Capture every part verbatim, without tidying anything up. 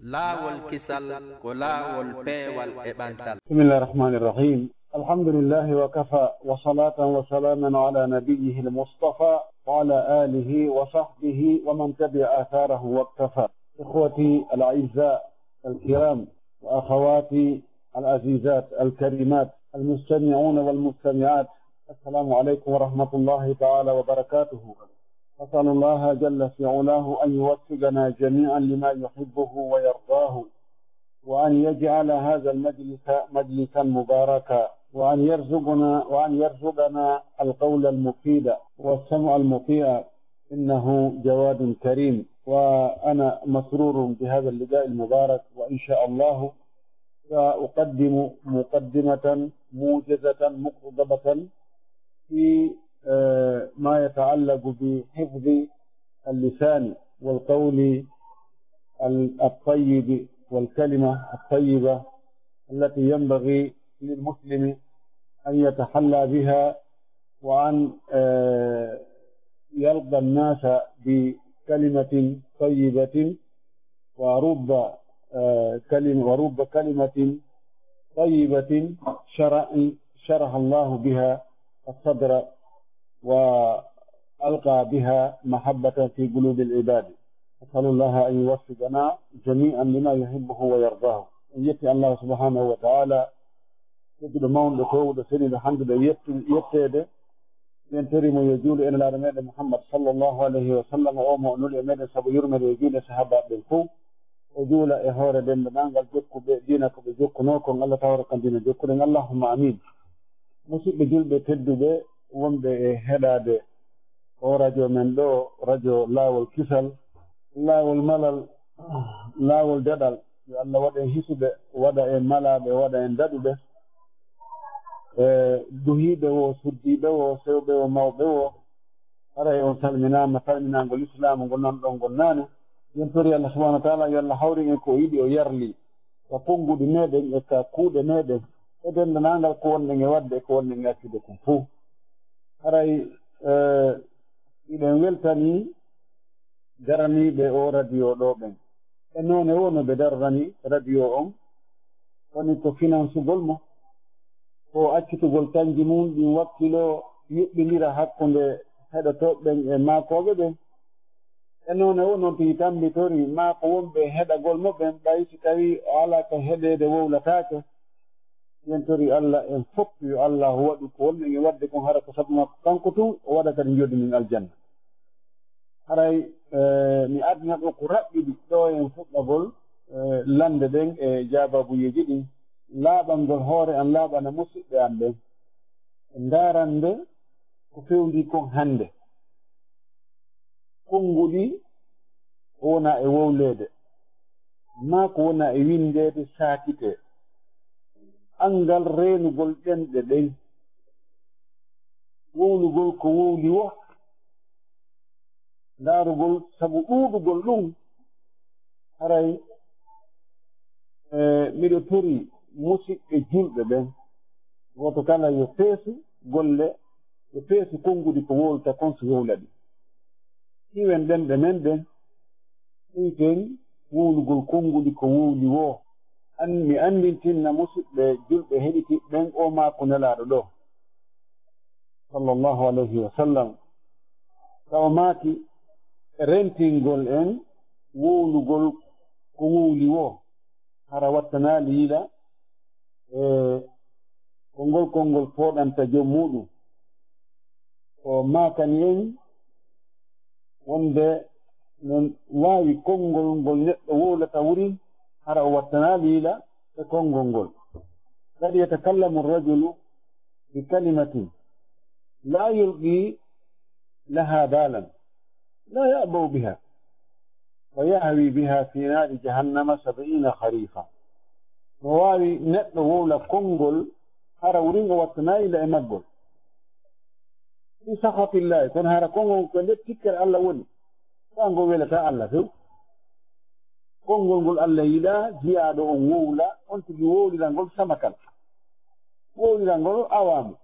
Laawol kisal ko laawol peewal e ɓantal. بسم الله الرحمن الرحيم. الحمد لله وكفى، وصلاة وسلاما على نبيه المصطفى وعلى آله وصحبه ومن تبع آثاره واقتفى. إخوتي الأعزاء الكرام وأخواتي العزيزات الكريمات، المستمعون والمستمعات، السلام عليكم ورحمة الله تعالى وبركاته. أسأل الله جل في علاه أن يوفقنا جميعا لما يحبه ويرضاه، وأن يجعل هذا المجلس مجلسا مباركا، وأن يرزقنا، وأن يرزقنا القول المفيد والسمع المطيع، إنه جواد كريم. وأنا مسرور بهذا اللقاء المبارك، وإن شاء الله سأقدم مقدمة موجزة مقتضبة في، آه، ما يتعلق بحفظ اللسان والقول ال-، الطيب والكلمة الطيبة التي ينبغي للمسلم أن يتحلى بها، وأن، آه، يلقى الناس بكلمة طيبة، ورب، آه، كلمة، ورب كلمة طيبة شرع-، شرح الله بها الصدر وألقى بها محبة في قلوب العباد. أسأل الله أن يوفقنا جميعا لما يحبه ويرضاه. En yetti Allah subhanahu wa ta'ala, tedduɗo, mawnuɗo, toowuɗo, seniiɗo, handuɗo yettu-, yetteede. Yen tori mo yo juulu e Nelaaɗo meɗen Muhammad sallallahu alayhi wa sallam, o mo o nuli e meɗen sabu yurmeede, yo juulu e sahaabaaɓe ɓen fow. O juula e hoore denndaangal jokkuɓe diina ko ɓe jokkunoo kon, Allah tawra kan diina jokkuɗen. Allahumma amin. Musidɓe julɓe tedduɓe wonɓe e heɗaade o radio men ɗo, radio Laawol Kisal, Laawol Malal, Laawol Daɗal. Yo Allah waɗ en hisuɓe, waɗa en malaaɓe, waɗa en daɗuɓe. E duhiiɓe wo, suddiiɓe wo, sewɓe wo, mawɓe wo, haray on salminaama, salminaango lislaamu ngo nanɗon ngon naane. Yen tori Allah subhanahu wa ta'ala, yo Allah hawrin en ko o yiɗi, o yarli, ka konnguɗi meɗen e ka kuuɗe meɗen, e denndaangal ko wonɗen e waɗde e ko wonɗen e accude kon fow. Haray, eh, hiɗen weltanii daraniiɓe o radio ɗo ɓen. E noone wo no ɓe darorani radio on, woni ko finansugol mo, ko accitugol kanji mum ɗin wakkiloo, yuɓɓindira hakkunde heɗotooɓe ɓen e maakooɓe ɓen. E noone wo no tigi tambitori maa ko wonɓe e heɗagol mo ɓen, ɓay si tawii o alaa ka heɗeede wowlataake. Yen tori Allah en fof, yo Allah waɗu ko wonɗen e waɗde kon, hara ko sabu makko kanko tun, o waɗa kadi njooɗi min aljanna. Haray, eh, mi adina ɗo ko raɓɓiɗi ɗo en fuɗɗagol, eh, lande ɗen e jaababuyeeji ɗin, laaɓangol hoore an, laaɓana musidɓe an ɓen. Ndarande ko fewndi kon hannde. Konnguɗi ko wona e wowleede, maa ko wona e winndeede saakitee. Anngal reenugol ɗemɗe ɗen. Wowlugol ko wowli wo. Ndaarugol sabu ɗuuɗugol ɗum. Haray, eh, miɗo tori musidɓe julɓe ɓen, gooto kala yo peesu golle, yo peesu konnguɗi ko wowlata kon, si wowla ɗi. Hiwen ɗemɗe men ɗen, ɓeyten wowlugol konnguɗi ko wowli woo. An-, mi anndintinna musidɓe julɓe heɗitiiɓe ɓen, o maaku Nelaaɗo ɗo, sallallahu alayhi wa sallam, ka o maaki rentingol en wowlugol ko wowli woo, hara wattanaali yila e ko ngol konngol fooɗanta joom muuɗum. O maakani en wonde no waawi konngol ngol neɗɗo wowlata wurin, hara o wattanaali yila e konngol ngol. قد يتكلم الرجل بكلمة لا يلقي لها بالا، لا يعبأ بها، ويهوي بها في نار جهنم سبعين خريفا. No waawi neɗɗo wowla konngol, hara wurin o wattanaali yila e maggol. Fi sakhatillahi, kono hara konngol ko nder tikkere Allah woni. Kaa ngol welataa Allah few. Konngol ngol Allah yiɗaa, jiyaaɗo on wowla, on tigi wowlira ngol samakal. Wowlira ngol awaama.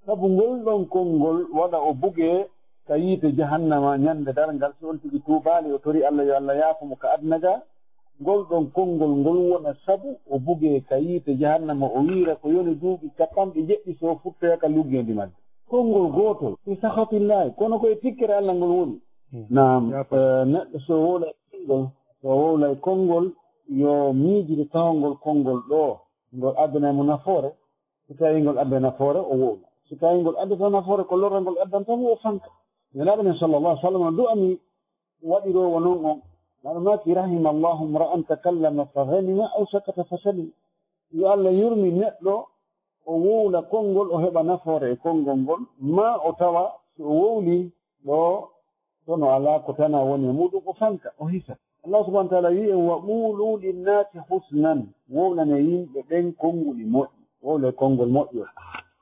Sabu ngol ɗon konngol waɗa o bugee ka yiite jahannama ñande darngal, si on tigi tuubaali, o tori Allah yo Allah yaafo mo ka aduna ga, Ngol ɗon konngol ngol wona sabu o bugee ka yiite jahannama, o wiira ko yoni duuɓi cappanɗe jeɗɗi so o futtoyaka luggeendi majje. Konngol gootol, fi sakhatillahi, kono ko e tikkere Allah ngol woni. Hmm. Naam, eh, neɗɗo so wowlay konngol, so wowlay konngol, yo miijide tawangol konngol ɗoo, ngol addanay mo nafoore, so tawi ngol adda nafoore, o wowla. So tawi ngol addata nafoore, ko lorra ngol addanta mo, o fanka. Nelaaɗo men sallallahu alaihi wasallam du'ani waɗiroowo non on. Nelaaɗo maaki, "Rahima Allahu mra'an takallama fa ghanima aw sakata fa salim." Yo Allah yurmi neɗɗo, o wowla konngol, o heɓa nafoore e konngol ngol, ma o tawa so o wowli ɗo, kono alaa ko tana woni e muɗum, o fanka, o hisa. Allah subhanahu wa ta'ala wi'i en, "Wa qulu linnasi husnan," wowlane yimɓe ɓen konnguli moƴƴi, wowle konngol moƴƴol.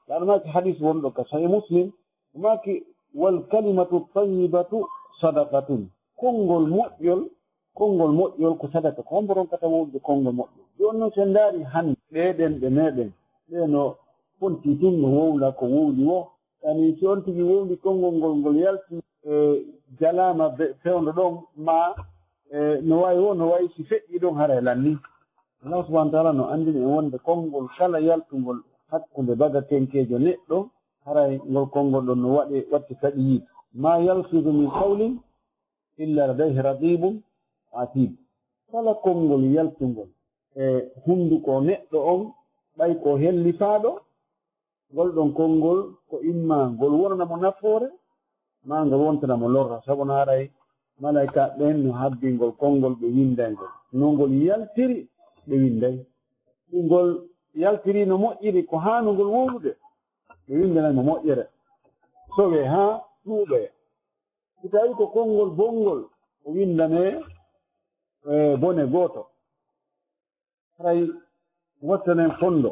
Nelaaɗo maaki hadis wonɗo ka Sahih Muslim, o maaki, "Wal kalimatu tayyibatu sadaqatun." Konngol moƴƴol, konngol moƴƴol ko sadaka, ko hombo ronkata wowlude konngol moƴƴol? Jooni non, so en ndaari hannde, ɓee ɗenɗe meɗen, ɓee no fonti tun no wowla ko wowli wo. Yani, si on tigi wowli konngol ngol, ngol yalti, e, jalaama be-, fewndo ɗon, ma, e, no wayi wo, no wayi si feƴƴi ɗon, hara e lanni. Allah subhanahu wa ta'ala no anndini en wonde konngol kala yaltungol hakkunde bagatenkeejo neɗɗo, haray ngol konngol ɗon no waɗe, watti kaɗi yiite. "Ma yalfizu min qawlin illa ladayhi raqibun atid." Kala konngol yaltungol e hunnduko neɗɗo on, ɓay ko hellifaaɗo, ngol ɗon konngol ko imma ngol wonana mo nafoore, ma ngol wontana mo lorra, sabu no haray malaika ɓen no habbi ngol konngol, ɓe winday ngol. No ngol yaltiri, ɓe winday. Si ngol yaltiri no moƴƴiri, ko haanungol wowlude, ɓe windanay mo moƴƴere, sowe haa ɗuuɗoya. Si tawi ko konngol bonngol, o windane, e, bone gooto. Haray wattanen fondo.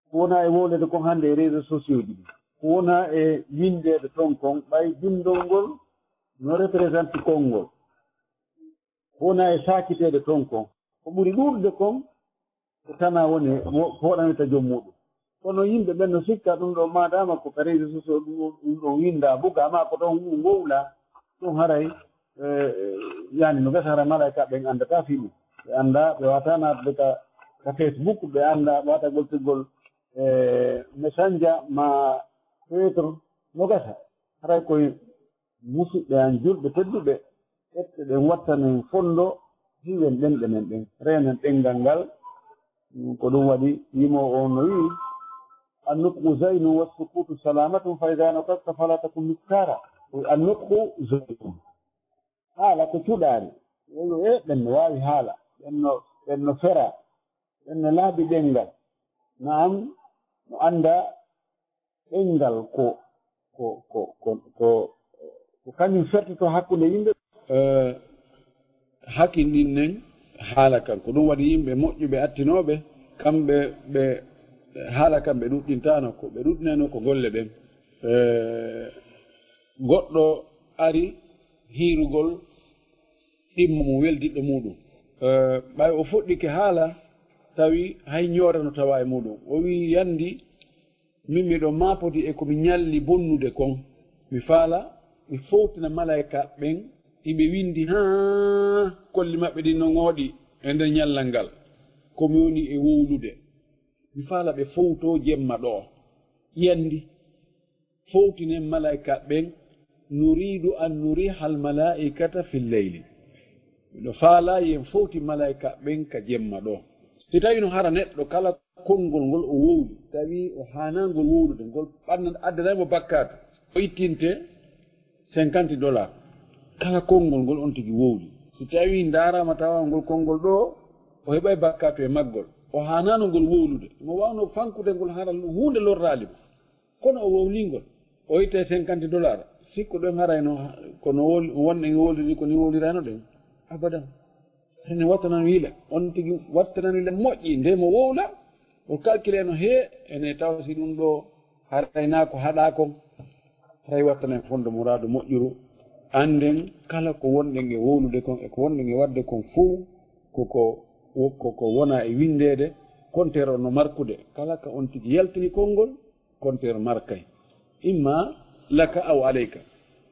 Ko wona e wowlede kon hannde e réseaux sociaux ji ɗi. Ko wona e windeede ton kon, ɓay bindol ngol no représenté konngol. Ko wona e saakiteede ton kon. Ko ɓuri ɗuuɗude kon, ko tana woni wo-, ko waɗanirta joom muɗum. Kono yimɓe ɓen no sikka ɗum ɗo, maadaama ko ka réseaux sociaux ɗum, ɗum ɗo winda, buga, ma ko ɗon wowla, ɗum haray, eh, yani no gasa haray malaika ɓen anndata fii ɗum. Ɓe annda, ɓe wata naatde ka, ka Facebook, ɓe annda, ɓe wata goltirgol, eh, Messenger ma Twitter, no gasa. Haray koye musidɓe an julɓe tedduɓe, ƴette ɗen wattanen fondo, hiwen ɗenɗe men ɗen, reenen ɗenngal ngal. Ko ɗum waɗi yimoowo on no wi'i, "Annutqu zaynu wa sukutu salamatun fa idha nataqta fala takun miftara." Annutqu zaynu. Haala ko cuɗaari. Yo, yo, e, ɓen no waawi haala. Ɓen no, ɓen no fera. Ɓen no laabi ɗenngal. Naam, no annda ɗenngal ko, ko, ko, ko, ko, ko kañum fertoto hakkunde yimɓe. Eh, hakkilɗinen haala kan. Ko ɗum waɗi yimɓe moƴƴuɓe attinooɓe, kamɓe ɓe haala kan ɓe ɗuɗɗintaano, ko ɓe ɗuɗɗinayno ko golle ɗen. Eh, goɗɗo ari hiirugol ɗimmo mo weldiɗɗo muɗum. Eh, ɓay o fuɗɗike haala, tawi hay ñoore no tawa e muɗum. O wi'i, "Yandi, min miɗo maapodi e ko mi ñalli bonnude kon. Mi faala mi fowtina malaika ɓen, iɓe windi haa kolli maɓɓe ɗin no ŋooɗi e nder ñallal ngal. Ko mi woni e wowlude. Mi faala ɓe fowto jemma ɗo. Yandi, fowtinen malaika ɓen, nuridu an nurihal malaikata fil layli. Miɗo faala yen fowti malaika ɓen ka jemma ɗo." Si tawi no hara neɗɗo kala konngol ngol o wowli, tawi o haanaa ngol wowlude, ngol ɓannan-, addanay mo bakkaatu, o ittinte cinquante dollars. Kala konngol ngol on tigi wowli, si tawi ndaaraama tawa ngol konngol ɗo, o heɓay bakkaatu e maggol. O haanaano ngol wowlude. Mo waawno fankude ngol hara huunde lorraali mo. Kono o wowlingol, o ittay cinquante dollars. Sikko ɗon harayno, kono wol-, wonɗen wowliri ko ni wowlirayno ɗen. Abadan. Hene wattanano yila. On tigi wattanano yila moƴƴi. Nde mo wowla, o calculeno he, ene tawa si ɗum ɗo harayna ko haɗa kon. Haray wattanen fondo muraadu moƴƴuru. Annden kala ko wonɗen e wowlude kon e ko wonɗen e waɗde kon fow, ko, ko, ko, ko wona e windeede, konteer o no markude. Kala ka on tigi yaltini konngol, konteer markay. Imma laka aw alayka.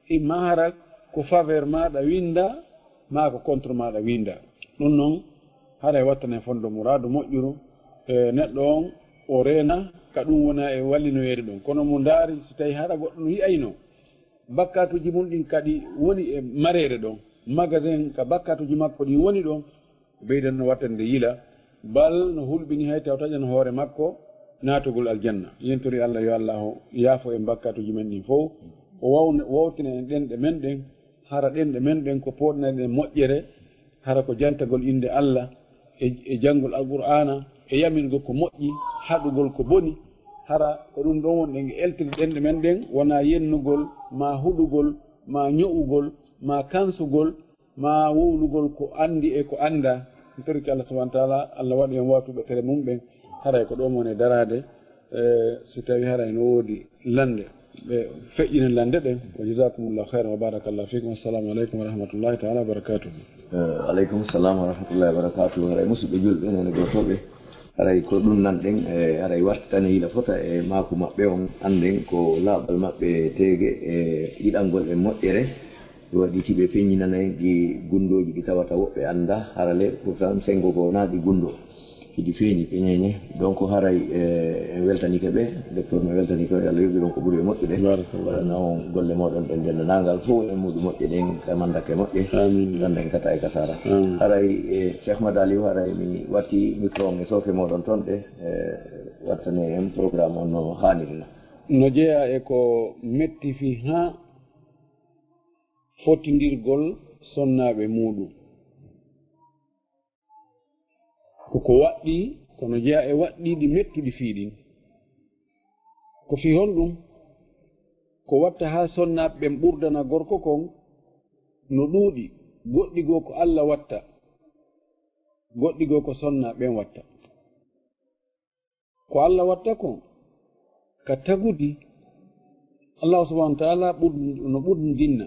Imma hara ko faveur maaɗa winda, maa ko contre maaɗa winda. Ɗum noon, haray wattane fondo muraadu moƴƴuru, e neɗɗo on o reena ka ɗum wona e wallinoyeede ɗum. Kono mo ndaari, si tawi hara goɗɗo no yi'ayno bakkaatuuji mum ɗin kadi woni e mareere ɗon, magasin ka bakkaatuuji makko ɗin woni ɗon, ɓeydan no wattande yila, bal no hulɓini hay taw taƴan hoore makko naatugol aljanna. Yentori Allah yo Allah yaafo en bakkaatuuji men ɗin fow, o wawna-, wawtina en ɗenɗe men ɗen, hara ɗenɗe men ɗen ko pooɗnayɗen moƴƴere, hara ko jantagol innde Allah e, e janngol Alqur'aana e yamirgol ko moƴƴi, haɗugol ko boni, hara ko ɗum ɗon wonɗen e eltirde ɗenɗe men ɗen, wonaa yennugol, maa huɗugol, maa ño'ugol, maa kansugol, maa wowlugol ko anndi e ko anndaa. Mi torike Allah subhanahu wa taala, Allah waɗu en wawtuɓe tere mum ɓen, haray ko ɗon woni daraade. Eh, si tawi haray no woodi lande, ɓe feƴƴina lande ɗen. Wa jazakumullahu khairan wa barakallahu fikum. Assalamu alaikum wa rahmatullahi taala wa barakatuh. Eh, alaikum salam wa rahmatullahi wa barakatuh. Haray musidɓe julɓe, nene gotoɓe, haray ko ɗum nan ɗen, eh, haray wartitane yila fota e maaku maɓɓe on, annden ko laaɓal maɓɓe teege e yiɗangol e moƴƴere. Waɗi si ɓe feññinanay ɗi gunndooji ɗi tawata woɓɓe annda, harale pourtant senngo goo naa ɗi gunndoo. Hiɗi feeñi peñeeñe. Donc haray, eh, en weltanike ɓe, docteur no weltanike ɓe, Allah yoɓi ɗon ko ɓuri e moƴƴude. Barakallah. Waɗana on golle mooɗon ɗen denndaangal fof en muɗu moƴƴe ɗen, ka mandake moƴƴe. Amin. Ganda en kata e kasara. Amin. Haray, eh, Cheikh Mad Aliou, haray mi watti micro on e soofe mooɗon ton ɗe, eh, wattane en programme on no haaniri na. No jeyaa e ko metti fii haa fottindirgol sonnaaɓe muuɗum. Ko ko waɗɗii, kono jeyaa e waɗɗiiɗi mettuɗi fii ɗin. Ko fii honɗum? Ko watta haa sonnaaɓe ɓen ɓurdana gorko kon no ɗuuɗi, goɗɗi goo ko Alla watta, goɗɗi goo ko sonnaaɓe ɓen watta. Ko Alla watta kon, ka tagudi, Allahu subhanahu wa ta'ala ɓurd-, no ɓurdinna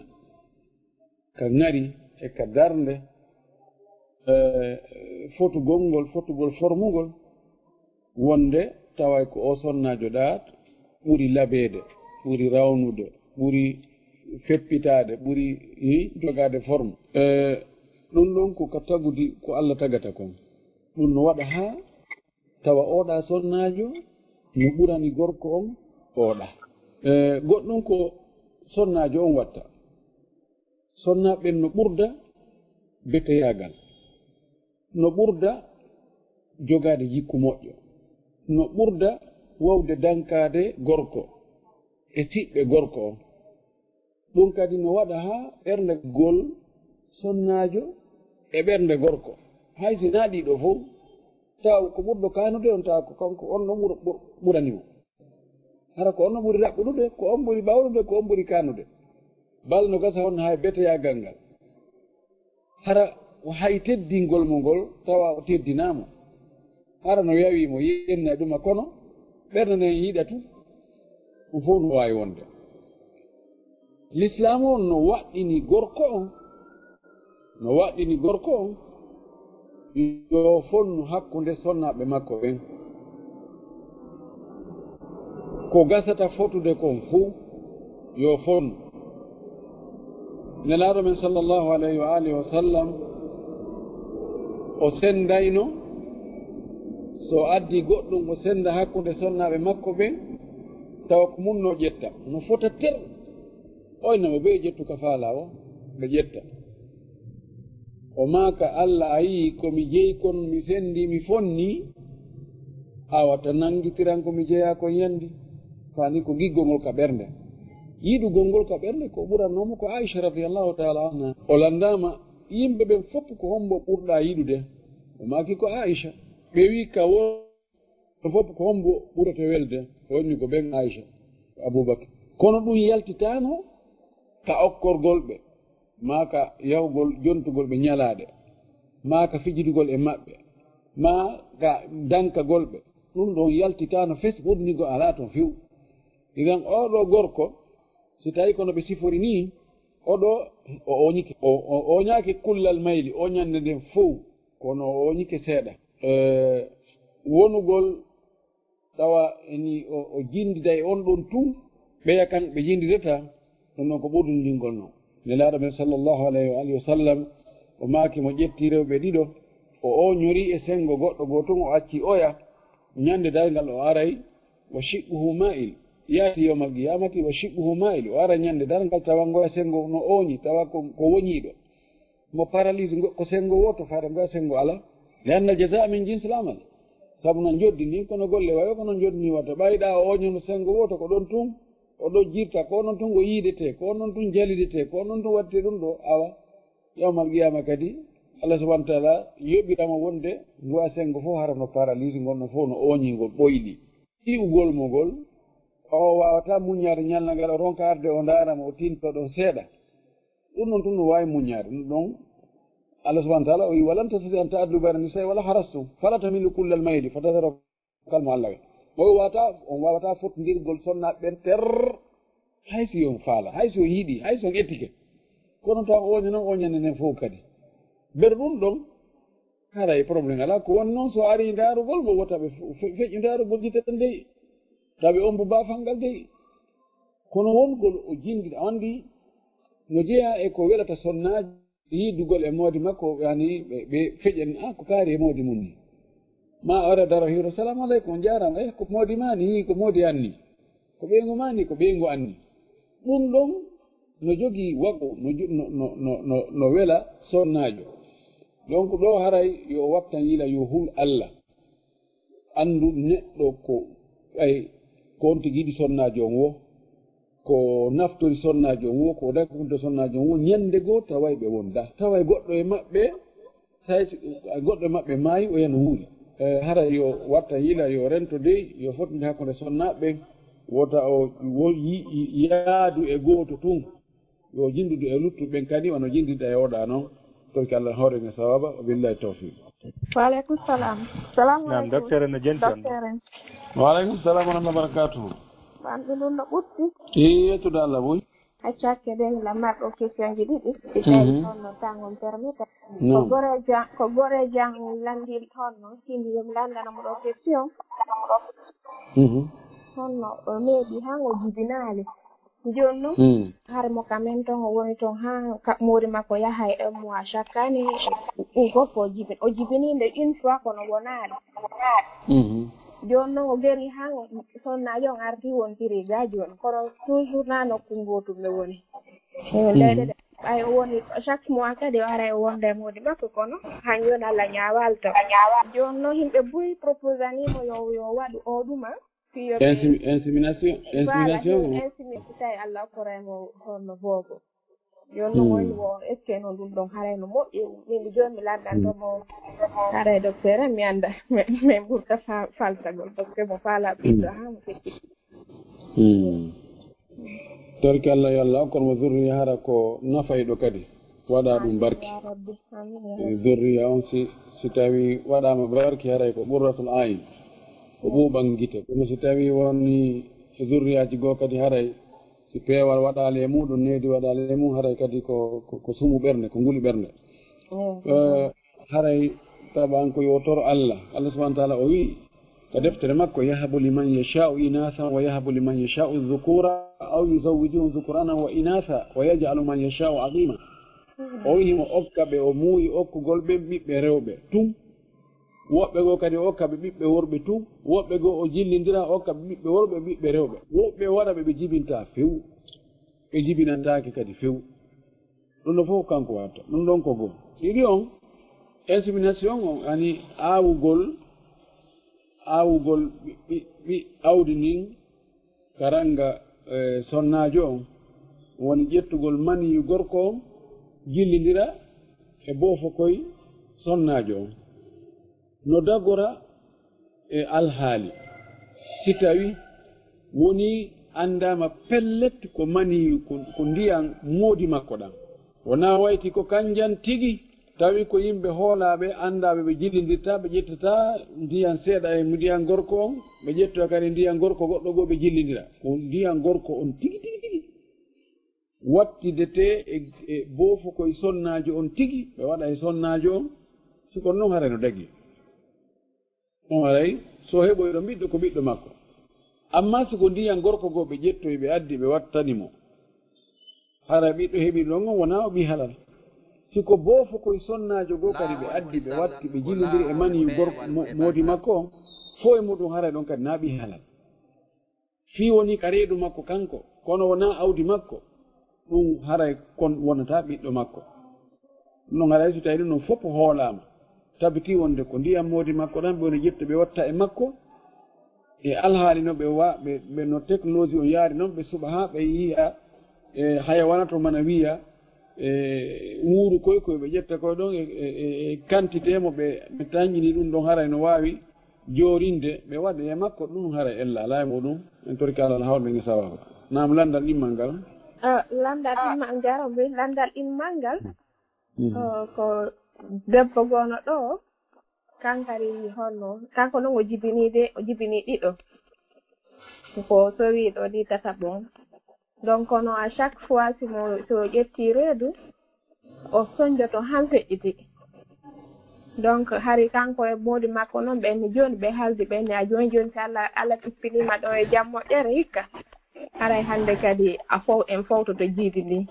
ka ŋari e ka darnde, eh, fotugol ngol, fotugol formugol, wonde taway ko o sonnaajo ɗaa ɓuri labeede, ɓuri rawnude, ɓuri feppitaade, ɓuri, i, jogaade forme. Eh, ɗum ɗon ko ka tagudi ko Alla tagata kon. Ɗum no waɗa haa tawa oɗa sonnaajo no ɓurani gorko on oɗa. E, goɗɗum ko sonnaajo on watta. Sonnaaɓe ɓen no ɓurda beteyaagal, no ɓurda jogaade jikku moƴƴo, no ɓurda wawde dankaade gorko e siɓɓe gorko on. Ɗum kadi no waɗa haa ɓernde gol sonnaajo e ɓernde gorko. Hay si naa ɗiɗo fof, taw ko ɓurɗo kaanude on, taw ko kanko on ɗon ɓur-, ɓur-, ɓurani mo. Hara ko on ɗon ɓuri raɓɓuɗude, ko on ɓuri ɓawlude, ko on ɓuri kaanude. Bal no gasa on hay beteyaagal ngal. Hara o hay teddingol mo ngol, tawa o teddinaa mo. Hara no yawi mo yenna ɗuma, kono ɓernde nden yiɗa tun, ɗum fof no waawi wonde. Lislaamu on no waɗɗini gorko on, no waɗɗini gorko on, yo fonnu hakkunde sonnaaɓe makko ɓen. Ko gasata fotude kon fuu, yo fonnu. Nelaaɗo men sallallahu alayhi wa alihi wa sallam, o senndayno, so addi goɗɗum, o sennda hakkunde sonnaaɓe makko ɓen, tawa ko mun no ƴetta, no fota ter. Oy, na mo ɓe ƴettu ka faala o, ɓe ƴetta. O maaka, Alla, a yii ko mi jeyi kon, mi senndi, mi fonni, awa ta nanngitiran ko mi jeyaa kon yandi. Fani ko giggol ngol ka ɓernde. Yiɗugol ngol ka ɓernde ko ɓurannoo mo ko Aisha radiyallahu ta'ala anha. O lanndaama yimɓe ɓen fof ko hombo ɓurɗaa yiɗude? O maaki ko Aisha. Ɓe wi ka wo- Ɗum fof ko hombo ɓurata welde? O inni ko ɓen Aisha, ko Abubakar. Kono ɗum yaltitaano ka okkorgol ɓe, maa ka yahugol jontugol ɓe ñalaaɗe, maa ka fijidugol e maɓɓe, maa ka dankagol ɓe. Ɗum ɗon yaltitaano fes, ɓurdinigol alaa toon few. Idan, oo ɗoo gorko, si tawi kono ɓe sifori nii, oo ɗoo o ooñike, o, o ooñaaki kullal mayli, oo ñande nden fow, kono o ooñike seeɗa. E, wonugol tawa eni o, o jindida e on ɗon tun, ɓeya kan ɓe jindidata, ɗum noon ko ɓurdindingol noon. Nelaaɗo men sallallahu alayhi wa alihi wa sallam, o maaki mo ƴetti rewɓe ɗiɗo, o ooñorii e senngo goɗɗo goo tun, o accii oya, ñande darngal o aray, wa shiqquhu ma'il, yaati yawmal qiyamati, wa shiqquhu ma'il, o ara ñande darngal tawa ngoya senngo no ooñi, tawa ko, ko woñiiɗo. Mo paralyse ngo, ko senngo wooto, fare ngoya senngo alaa. Li anna al jazaa min jinsil amal. Sabu no njoddi nii, kono golle wayo, kono njoddi nii watta. Ɓayɗa o ooñono senngo wooto, ko ɗon tun o ɗojjirta, ko onon tun o yiidetee, ko onon tun jalidetee, ko onon tun waɗetee ɗun ɗoo, awa. Yawmal qiyama kadi, Allah subhanahu wa ta'ala yoɓiramo wonde ngoya senngo fof hara no paralyse, ngon no fof no ooñi, ngol ɓoyɗi. Ɓi'ugol mo ngol, o waawata muññaade ñalnde ngal, o ronka arde o ndaara mo, o tinto ɗon seeɗa. Ɗun ɗon tun no waawi muññaade. Ɗun ɗon, Allah subhanahu wa ta'ala o wi, "Walan tastati'a an ta'dilu bayna nisaa'i walaw harastum, fala tamilu kullal mayli, fatadharuha kal mu'allaqa." O waawata, on waawata fotndirgol sonnaaɓe ɓen ter, hay si on faala, hay si on yiɗi, hay si on ettike. Kono taw ooña non, ooñande nden fof kadi. Ber ɗun ɗon, haray problème alaa. Ko woni non, so ari ndaarugol mo, wota ɓe fe-, fe-, feƴƴu ndaarugol gite ɗen dey. Tawi on bo baafal ngal dey. Kono wongol o jindi, a anndi, no jeyaa e ko welata sonnaajo, yiidugol e moodi makko, yani ɓe, ɓe feƴƴen, "Ah, ko kaari e moodi mun ni." Ma o ara daro hiiro, "Salamu aleykum, on jaaraama." "Eh, ko moodi maa ni, ko moodi an ni. Ko ɓeyngu maa ni, ko ɓeyngu an ni." Ɗun ɗon no jogii wago, no jo-, no, no, no, no, no wela sonnaajo. Donc ɗoo haray yo o wattan yila, yo hul Allah. Anndu neɗɗo ko, ɓay, ko on tigi yiɗi sonnaajo on woo, ko naftori sonnaajo on woo, ko dakunto sonnaajo on woo, ñande goo taway ɓe wondaa. Taway goɗɗo e maɓɓe, say si, goɗɗo e maɓɓe maayi, o yana wuuri. E, hara yo watta yila, yo rento dey, yo fotnde hakkunde sonnaaɓe ɓen, wota o wo-, yi-, yi-, yaadu e gooto tun. Yo jindude e luttuɓe ɓen kadi, wano jindida e oɗa non. Torki Allah hoore men sawaba, wa billahi tawfiq. Wa aleykum salam. Salamu Naam, aleykum. Docteur en no jenti on. Docteur en. Wa aleykum salam wa rahmatullahi wa barakatuhu. Ɓandu ndun no ɓutti. E yettude Allah boy. Accakke den la marɗo question ji ɗiɗi. Si tawi Mhm. Honno tan on permita. Ko Naam. Gore jan, ko gore jan landin honno. Sindi yomi landana mo ɗo question. Mhm. Honno o meeɗi han o jibinaali. Jooni non, Hmm. Hare mo kamen ton, o woni ton haa kaɓɓoore makko yaha e un mois chaque année, ɗum fof o jibin-, o jibinii nde une fois kono wonaali. Mhm. Jooni non o geri haa sonnaajo on arti wontiri ga jooni, kono toujours na nokku ngootu ɓe woni. Eh, Mhm. Ndeyde de, ɓay o woni chaque mois kadi o ara e wonde e moodi makko kono han jooni Allah ñaawal to. Jooni non yimɓe buy proposanii mo yo, yo waɗu o ɗuma. Insemi-, insémination, voilà, insémination. Insemi-, so tawi Allah okkoray mo honno boobo. Yo no woni wo ekke no ɗum ɗon haray no moƴƴi. Min mi jooni mi landanto mo haray docteur en mi annda. Min, min ɓurta fa-, faltagol parce que mo faala ɓiɗɗo haa mo feƴƴi. Hmm. Torki Allah yo Allah okkon mo zurriya hara ko nafayɗo kadi. Waɗa ɗum barki. Amin ya Rabbi. Amin ya Rabbi. Zurriya on si, si tawi waɗama barki haray ko qurratul ayn. Ko ɓuuɓan gite. Kono si tawi woni zurriyaji goo kadi haray si peewal waɗaali e muɗum, needi waɗaali e mum, haray kadi ko, ko, ko sumu ɓernde, ko nguli ɓernde. Mm. Eh, haray taban ko yo toro Allah. Allah subhanahu wa ta'ala o wi, ka deftere makko, "Yahabu liman yasha'u inathan wa yahabu liman yasha'u dhukura aw yuzawwijuhum dhukranan wa inatha wa yaj'alu man yasha'u aqima." O wi himo okka ɓe o muuyi okkugol ɓen ɓiɓɓe rewɓe tun. Woɓɓe goo kadi o okka ɓe ɓiɓɓe worɓe tun. Woɓɓe goo o jillindira o okka ɓe ɓiɓɓe worɓe, ɓiɓɓe rewɓe. Woɓɓe o waɗa ɓe ɓe jibinta few. Ɓe jibinantaake kadi few. Ɗum ɗo fof kanko watta. Ɗum ɗon ko goo. Ɗiɗi on, insémination on, ani aawugol, aawugol ɓi, ɓi, ɓi awdi ndin ka rannga, eh, sonnaajo on, woni ƴettugol maniyu gorko on, jillindira e boofokoy sonnaajo on. No dagora e alhaali. Si tawi woni anndaama pellet ko mani, ko, ko ndiyan moodi makko ɗan. Wonaa wayti ko kanjan tigi, tawi ko yimɓe hoolaaɓe, anndaaɓe, ɓe jillindirta, ɓe ƴettata ndiyan seeɗa e ndiyan gorko on, ɓe ƴettoya kadi ndiyan gorko goɗɗo goo, ɓe jillindira. Ko ndiyan gorko on tigi, tigi, tigi. Wattidete e, e boofo koye sonnaajo on tigi, ɓe waɗa e sonnaajo on, si kono non haray no dagi. On haray, so heɓoyɗo ɓiɗɗo ko ɓiɗɗo makko. Amma si ko ndiyan gorko goo ɓe ƴettoyi ɓe addi ɓe wattani mo, haray ɓiɗɗo heɓiiɗo on wonaa o ɓii halal. Si ko boofo koye sonnaajo goo kadi ɓe addi, ɓe watti, ɓe jillondiri e maniyu gorko mo-, moodi makko on, fof e muɗum haray ɗon kadi naa ɓii halal. Fii woni ka reedu makko kanko, kono wonaa awdi makko, ɗum haray kon wonata ɓiɗɗo makko. Ɗum haray so tawii ɗum ɗon fof hoolaama, tabitii wonde ko ndiyam moodi makko ɗam, ɓe woni ƴetta ɓe watta e makko, e alhaali no ɓe wa-, ɓe, ɓe no technologie on yaari noon, ɓe suɓa haa ɓe yiya e hayawaana to mana wiya, e wuuru koy koy ɓe ƴetta koy ɗon e, e, e, e quantité mo ɓe, ɓe tanƴini ɗum ɗon haray no waawi joorinde, ɓe waɗa e makko ɗum haray ella alaa e muɗum. En torike Allah no hawra ɓe nge sawaaba. Naam, lanndal ɗimmal ngal. Ah, lanndal ɗimmal, njaram wi lanndal ɗimmal ngal. Mhm. Oh, ko debbo goono ɗo, kankari honno, kanko noon o jibinii de, o jibinii ɗiɗo. Ko sowiiɗo ɗi tataɓo on. Donc, kono à chaque fois, si mo, si o ƴetti reedu, o sonjoto han feƴƴiti. Donc, hari kanko e moodi makko noon, ɓen ni jooni, ɓe haaldi, ɓen ni a jooni jooni, si Allah, Allah tippiniima ɗo e jam moƴƴere hikka, haray hannde kadi a fow, en fowtoto jiidi ndin.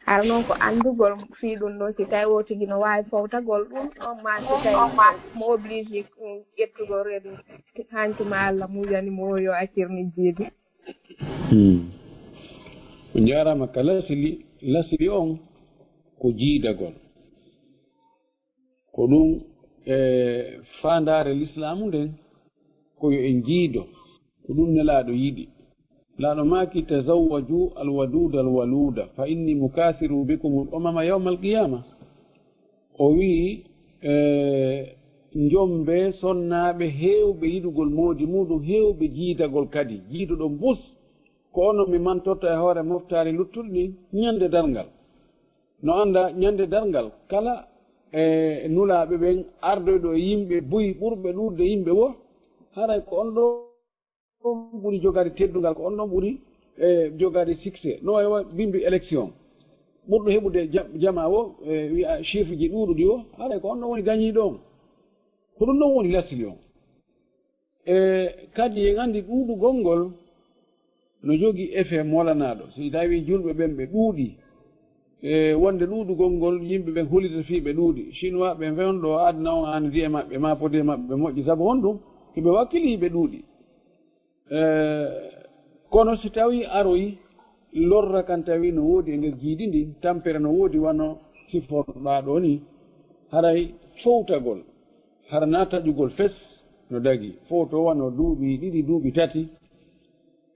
Hara noon ko anndugol fii ɗum ɗoo, si tawi o tigi no waawi fowtagol ɗum ɗon, maa si tawi mo obligé, mm, ƴettugol reedu, hanki ma Allah muujani mo o yo accir ni jiidi. Hmm. On njaaraama ka lasli, lasli on ko jiidagol. Ko ɗum e faandaare lislaamu nden, ko yo en jiido. Ko ɗum Nelaaɗo yiɗi. Nelaaɗo maaki, "Tazawwaju alwaduuda alwaluuda, fa inni mukaasiru bikumul umama yawmal qiyaama." O wi'i, e, njombe sonnaaɓe heewɓe yiɗugol moodi muɗum, heewɓe jiidagol kadi. Jiiduɗo mbus, ko onon mi mantorta e hoore moftaari luttuɗi ɗin ñande darngal. No annda ñande darngal, kala e nulaaɓe ɓen ardoyɗo e yimɓe buy ɓurɓe ɗuuɗde yimɓe wo, haray ko on ɗon ɓuri jogaade teddungal, ko on ɗon ɓuri, e, jogaade succès. No wayi wa bimbi élection. Ɓurɗo heɓude ja-, jamaa wo, e, wi'a chiffre ji ɗuuɗuɗi wo, haray ko on ɗon woni gañiiɗo on. Ko ɗum ɗon woni lasli on. E kadi en anndi ɗuuɗugol ngol no jogii effet molanaaɗo. Si tawi julɓe ɓen ɓe ɗuuɗi, e wonde ɗuuɗugol ngol yimɓe ɓen hollitata fii ɓe ɗuuɗi. Chinois ɓen fen ɗo aduna on anndi e maɓɓe, maa poti e maɓɓe ɓe moƴƴi, sabu honɗum? Hiɓe wakkili hiɓe ɗuuɗi. E kono si tawi aroyi lorra kan tawi no woodi e nder jiidi ndin, tampere no woodi wano siforɗaa ɗo ni, haray fowtagol, hara na taƴugol fes no dagi, fowto wano duuɓi ɗiɗi, duuɓi tati,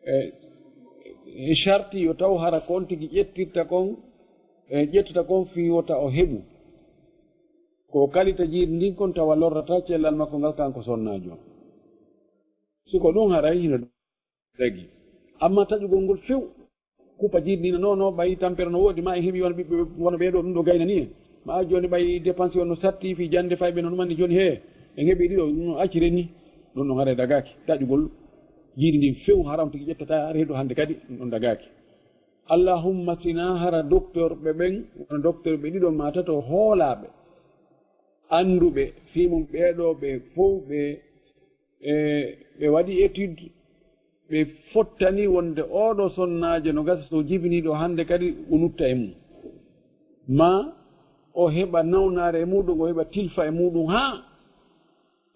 e, e sharti yo taw hara ko on tigi ƴettirta kon, e, ƴettata kon fii wota o heɓu. Ko kalita jiidi ndin kon tawa lorrata cellal makko ngal kanko sonnaajo. Si ko ɗum haray hino dagi. Amma taƴugol ngol few, kupa jiidi ndin, no, no, ɓay tampere no woodi, ma en heɓi wano ɓiɓɓe, wano ɓee ɗo, ɗum ɗo gaynani en. Ma jooni ɓay dépense on no satti fii jannde fayɓe no ɗum anndi jooni, hee, en heɓi ɗiɗo, no acciren ni. Ɗum ɗon haray dagaaki. Taƴugol jiidi ndin few, hara on tigi ƴettata reedu hannde kadi, ɗum ɗon dagaaki. Allahumma sina hara docteur ɓe ɓen, wano docteur ɓe ɗiɗo ma tato hoolaaɓe, annduɓe fii mum, ɓee ɗo ɓe fow ɓe, e, ɓe waɗi étude, ɓe fottani wonde oo ɗo sonnaajo no gasa so jibinii ɗo hannde kadi o nutta e mum. Ma o heɓa nawnaare e muɗum, o heɓa tilfa e muɗum haa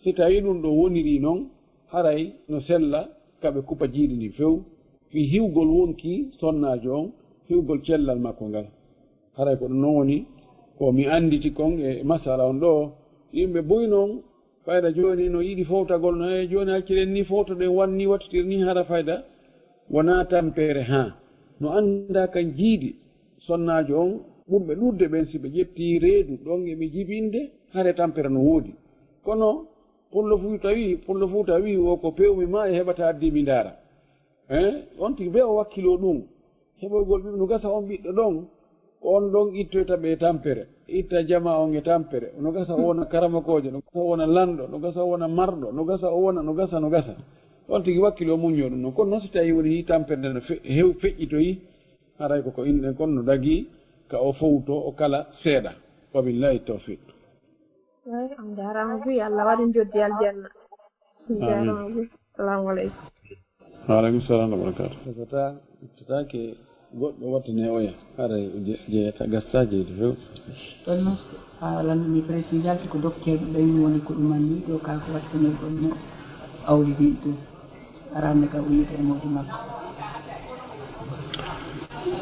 si tawii ɗum ɗo wonirii non, haray no sella ka ɓe kupa jiidi ndin few, fii hiwgol wonki sonnaajo on, hiwgol cellal makko ngal. Haray ko ɗum non woni ko mi annditi kon e masala on ɗo. Yimɓe buy non, fayda jooni no yiɗi fowtagol, no, e jooni acciren ni fowtoɗen, wan ni wattitir ni, hara fayda wonaa tampere, haa no annda kan jiidi sonnaajo on, ɓurɓe ɗuuɗde ɓen, si ɓe ƴetti reedu ɗon e ɓe jibinde, hare tampere no woodi. Kono pullo Fuuta wi, pullo Fuuta wi, wo ko pewmi ma e heɓata addi mi ndaara. Eh, on tigi be o wakkiloo ɗum. Heɓoygol ɓiɓɓe no gasa on ɓiɗɗo ɗon, ko on ɗon ittoyta ɓe tampere, itta jama on e tampere. No gasa o wona karamokoojo, no gasa o wona lanɗo, no gasa o wona marɗo, no gasa o wona, no gasa, no gasa. On tigi wakkiloo muññoo ɗum non. Kono non si tawii woni tampere nde no fe-, hew-, feƴƴitoyi, haray ko ko inɗen kon no dagii ka o fowto o kala seeɗa. Wabillahi tawfiq. Eey, on njaaraama buy, Allah waɗi njoddi aljanna. On njaaraama buy. Salaamu aleykum. Wa aleykum salaam wa barakaatu. Tata, tata ke Goɗɗo wattane oya, haray je-, jeyata, gasta jeyde few. Ɗon noon, a lanndini précisal ko docteur ɓen woni ko ɗumanni ɗo, ka ko wattane ɗon no awdi ɗin ɗum. Arande ka ummita e mawdi makko.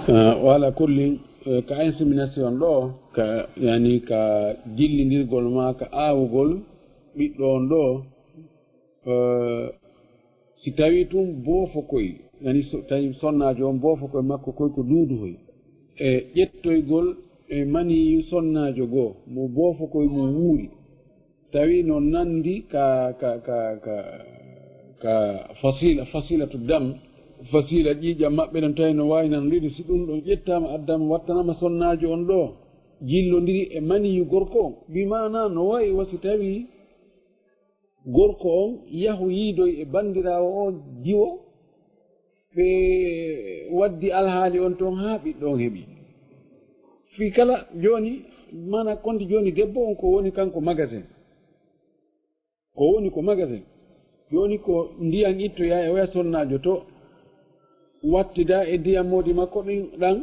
Ah, wala kulli, eh, ka insémination ɗo, ka, yani, ka jillindirgol ma, ka aawugol ɓiɗɗo on ɗo, eh, si tawi tun boofo koy, yani, so tawi sonnaajo on boofo koy makko koy ko duuduhoy, e ƴettoygol e maniyu sonnaajo goo, mo boofo koy mo wuuri, tawi no nandi ka, ka, ka, ka, ka fasila, fasilatu dam, fasila ƴiiƴam maɓɓe ɗon, tawi no waawi nan ɗiɗi, si ɗum ɗon ƴettaama, addaama, wattanaama sonnaajo on ɗo, jillondiri e maniyu gorko on, bi maana no waawi wa si tawi gorko on yahu yiidoy e banndiraawo on jiwo, ɓe waddi alhaali on ton haa ɓiɗɗo on heɓi. Fii kala jooni, maana konti jooni debbo on ko woni kanko magasin. Ko woni ko magasin. Jooni ko ndiyan ittoya e oya sonnaajo to, wattida e ndiyan moodi makko ɗin ɗan,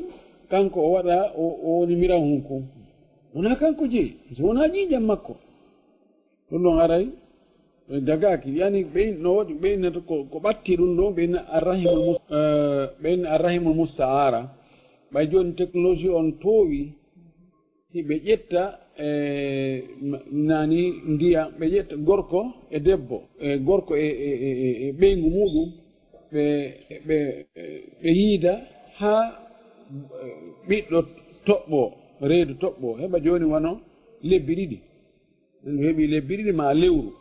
kanko o waɗa, o, o woni miran hunkun. Wonaa kanko jeyi, so wonaa ƴiiƴan makko. Ɗum ɗon aray, e dagaaki. Yani ɓey, no waɗi ɓeynata ko, ko ɓatti ɗum ɗon, ɓeyna arrahimul mus-, eh, ɓeyna arrahimul musta'ara. Ɓay jooni technologie on toowi, hiɓe ƴetta, eh, ma-, nani ndiya, ɓe ƴetta gorko e debbo, e gorko e, e, e, e, e ɓeyngu muɗum, ɓe, ɓe, ɓe yiida haa, eh, ɓiɗɗo toɓɓo, reedu toɓɓo, heɓa jooni wano lebbi ɗiɗi. Ɓe heɓi lebbi ɗiɗi maa lewru.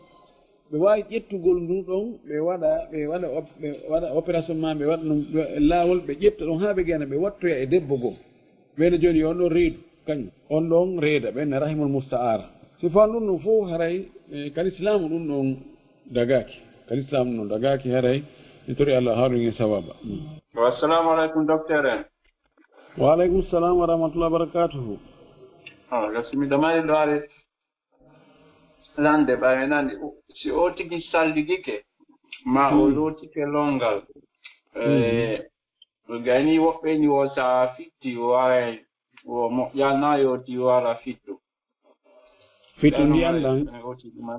Ɓe waawi ƴettugol ndu ɗon, ɓe waɗa, ɓe waɗa op-, ɓe waɗa opération maa, ɓe waɗa ɗum, ɓe, laawol, ɓe ƴetta ɗon haa ɓe gena, ɓe wattoya e debbo goo. Ɓen jooni yo on ɗon reedu, kañum. On ɗon reeda, ɓen rahimul musta'ara. Si faan ɗum ɗon fof haray, eh, ka lislaamu ɗum ɗon dagaaki. Ka lislaamu ɗum ɗon dagaaki haray, mi tori Allah haalun en sawaba. Mm. Wa assalamu alaikum, docteur en. Wa alaikum salam wa rahmatullahi wa barakatuhu. Oh, la simi damari ɗo ari. Lande ɓawe nani, o, si o tigi salligike, ma o lootike longal. Eh, o gayni woɓɓe ni wo sa fitti, o waray, o moƴƴa na yoti o wara fittu. Fittu ndiyan ɗan? Eh, o tigi ma,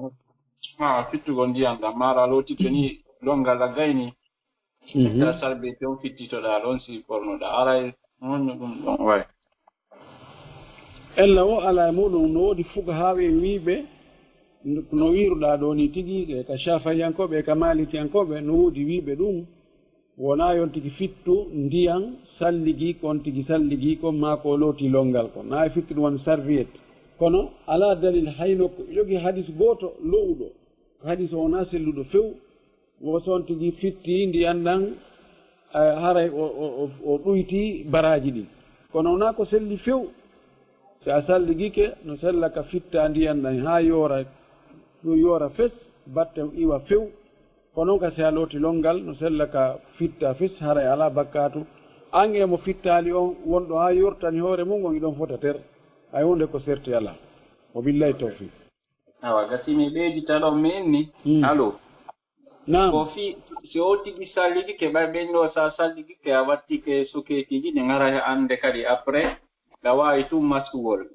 ha, fittugol ndiyan ɗan, mara lootike ni longal a gayni. Mhm. Etta salbe tew fittitoɗaa ɗon si ɓornoɗaa. Aray, honno ɗum ɗon wayi? Ella o alaa e muɗum, no woodi fuqahaaɓe wiiɓe, no wiiruɗaa ɗoo ni tigi, e ka Shaafi'iyankooɓe, e ka Maalikiyankooɓe, no woodi wiiɓe ɗum, wonaa yon tigi fittu ndiyan salligi kon tigi salligi kon, maa ko looti longal kon. Naa e fittu ɗum woni serviette. Kono alaa dalil hay nokku, yogi hadis gooto lo'uɗo, hadis o wonaa selluɗo few, wo so on tigi fitti ndiyan ɗan, eh, haray o, o, o, o ɗuyti baraaji ɗin. Kono wonaa ko selli few. Si a salligike, no sella ka fitta ndiyan ɗan haa yoora, ɗum yoora fes, batte iwa few. Kono ka si a looti longal, no sella ka fitta fes, haray alaa bakkaatu. An e mo fittaali on, wonɗo haa yortani hoore mum on, iɗon fota ter. Hay huunde ko serti alaa. Wa billahi tawfiq. Awa, gasi mi ɓeydita ɗon mi inni. Hmm. Alo. Naam. Ko fi, si o tigi salligi ke ɓay ɓen ɗo sa salligi ke a watti ke sokeetiji ɗi ngara he annde kadi après, ɗa waawi tun maskugol.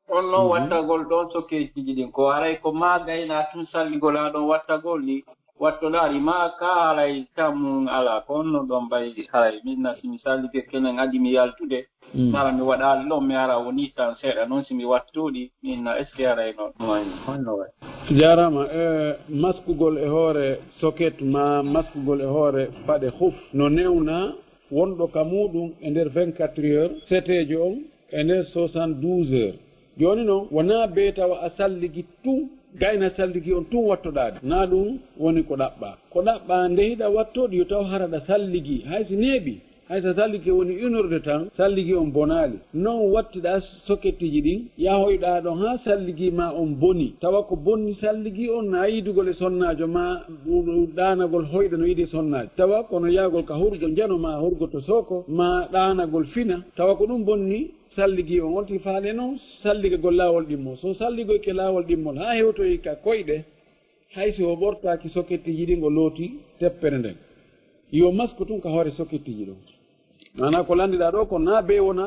On non wattagol ɗon sokeetiji ɗin, ko haray ko ma gayna tun salligol ha ɗon wattagol ɗi, wattoɗaa ɗi ma ka haray tammun ala, ko on non ɗon mbaydi haray. Min na si mi sallige kenen adi mi yaltude, Mm. Hara mi waɗaali ɗon, mi ara woni tan seeɗa noon, si mi wattuɗi, mi inna, est-ce que aray noon? Honno wayi? Jaaraama. E maskugol e hoore soket ma maskugol e hoore paɗe huf no newna wonɗo ka muuɗum e nder vingt-quatre heures, seteejo on e nder soixante-douze heures. Jooni noon, wonaa bee tawa a salligi tun, gayna salligi on tun wattoɗaade. Naa ɗum woni ko ɗaɓɓaa. Ko ɗaɓɓaa nde hiɗa wattoɗi yo taw hara ɗa salligi, hay si neeɓi. Hay so sallike woni une heure de temps, salligi on bonaali. Non wattiɗaa soketiji ɗin, yahoyɗaa ɗon haa salligi ma on boni. Tawa ko bonni salligi on na yiidugol e sonnaajo ma, ɗum ɗaanagol hoyɗa no yiide sonnaajo. Tawa kono yaagol ka hurgo njano ma hurgo to sooko, ma ɗaanagol fina. Tawa ko ɗum bonni salligi on. On tigi faale non salligagol laawol ɗimmol. So salligoyke laawol ɗimmol haa hewtoyi ka koyɗe, hay si o ɓortaaki soketiji ɗin o looti teppere nden. Yo masku tun ka hoore soketiji ɗon. Maanaa ko lanndiɗaa ɗoo ko naa bee wona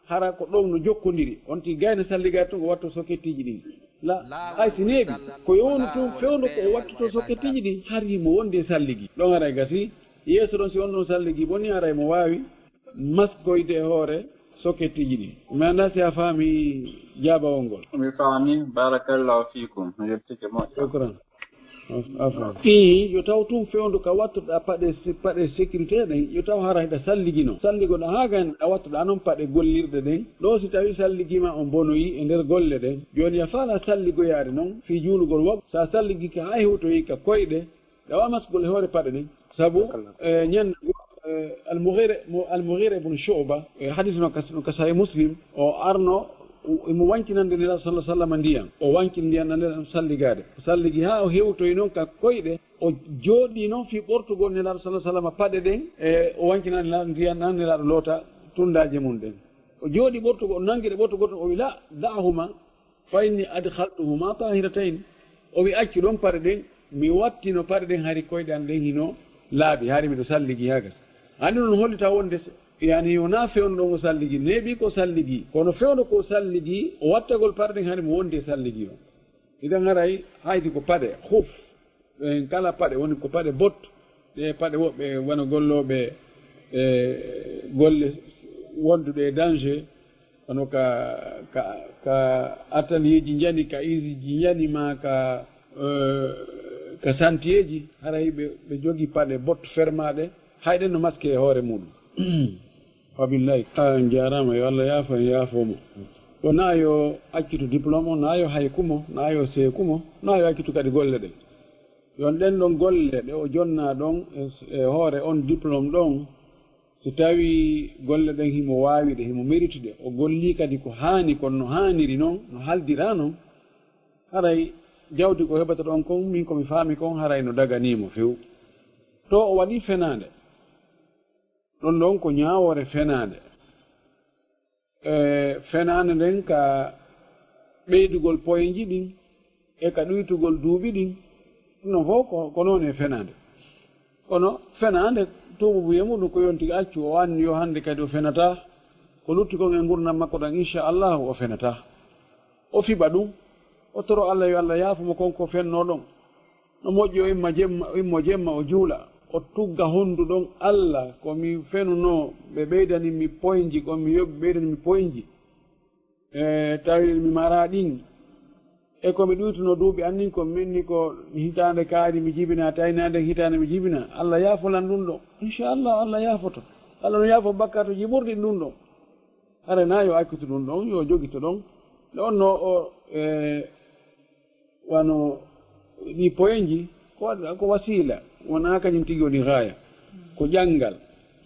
hara ko ɗoon no jokkondiri. On tigi gayna salligaade tun o watto sokettiiji ɗin. La, hay si neeɓi, ko yowno tun fewndo ko o wattoto sokettiiji ɗin, har himo wondi e salligi. Ɗon haray gasi, yeeso ɗon si on ɗon salligi boni haray mo waawi maskoyde e hoore sokettiiji ɗin. Mi anndaa si a faami jaabawol ngol. Mi faami, barakallahu fiikum. Mi weltike moƴƴo. Shukran. Afwan. Ii, yo taw tun fewndo ka wattoɗaa paɗe, paɗe sécurité ɗen, yo taw hara hiɗa salliginoo. Salligoɗaa haa gan a wattoɗaa non paɗe gollirɗe ɗen. Ɗoo si tawii salligiima on bonoyi e nder golle ɗen. Jooni a faalaa salligoyaade non fii juulugol waggu. Si a salligike haa hewtoyi ka koyɗe, ɗa waawi maskugol e hoore paɗe ɗen. Sabu, eh, ñande goo, eh, Al-Mughira, mo Al-Mughira ibn Shu'ba, eh, hadis no ka, no ka Sahih Muslim, o arno, o, mo wancinande Nelaaɗo sallallahu alaihi wasallam ndiyan. O wancini ndiyan nan Nelaaɗo salligaade. O salligi haa o hewtoyi non ka koyɗe, o jooɗii non fii ɓortugol Nelaaɗo sallallahu alaihi wasallam paɗe ɗen, e o wancinande Nelaaɗo ndiyan nan Nelaaɗo loota tundaaje mun ɗen. O jooɗii ɓortugol, o nangi ɗe ɓortugol, o wi, "La, da'huma, fa inni adkhaltuhuma tahiratayni." O wi, "Accu ɗon paɗe ɗen, mi wattino paɗe ɗen hari koyɗe an ɗen hino laaɓi, hari miɗo salligi haa gasi." Anndi ɗun hollita wonde, yani, wonaa fewndo ɗon o salligi, neeɓi ko salligi, kono fewndo ko salligi, o wattagol paɗe ɗen hari mo wondi e salligi on. Idan haray hayti ko paɗe, khuf, en kala paɗe, woni ko paɗe bot, ɗe paɗe woɓɓe wano gollooɓe e golle wonduɗe e danger, kono ka, ka, ka atelier ji njani, ka usine ji njani, ma ka, eh, ka chantier ji, haray ɓe, ɓe jogi paɗe bot fermaaɗe, hay ɗen no maske e hoore muɗum. Wabillahi, a jaaraama, yo Allah yaafo en, yaafo mo. Wonaa yo accitu diplôme o, naa yo hayku mo, naa yo seeku mo, naa yo accitu kadi golle ɗen. Yon ɗen ɗon golle ɗe o jonnaa ɗon e, e hoore on diplôme ɗon, si tawii golle ɗen himo waawi ɗe, himo mérite ɗe, o gollii kadi ko haani kon no haaniri non, no haldiraa non, haray jawdi ko heɓata ɗon kon, min ko mi faami kon, haray no daganii mo few. To o waɗii fenaande, ɗon ɗon ko ñaawoore fenaande. E fenaande nden ka ɓeydugol poyeji ɗin e ka ɗuytugol duuɓi ɗin, ɗum ɗon fof ko, ko noon e fenaande. Kono fenaande, tuububuye muɗum ko yonti accu, o anndi yo hannde kadi o fenataa. Ko lutti kon e ngurndan makko ɗan, inchallahu, o fenataa. O fiɓa ɗum, o toro Allah yo Allah yaafo mo kon ko fennoo ɗon. No moƴƴi o imma jemma, o immo jemma o juula. O tugga hondu ɗon, "Allah, ko mi fenunoo, ɓe ɓeydani mi poynji, ko mi yoɓi ɓeydani mi poynji. E tawi mi maraa ɗin. E ko mi ɗuytunoo duuɓi an ɗin, ko min ni ko hitaande kaari mi jibinaa, tawi naa nden hitaande mi jibinaa. Allah yaafolan ɗum ɗon." Inchallah, Allah yaafoto. Allah no yaafo bakkaatuuji ɓurɗi ɗum ɗon. Hara naa yo accutu ɗum ɗon, yo jogito ɗon. Nde on no o, e, wano ɗi poyenji, ko waɗ-, ko wasiila, wonaa kañum tigi woni gaaya. Ko janngal,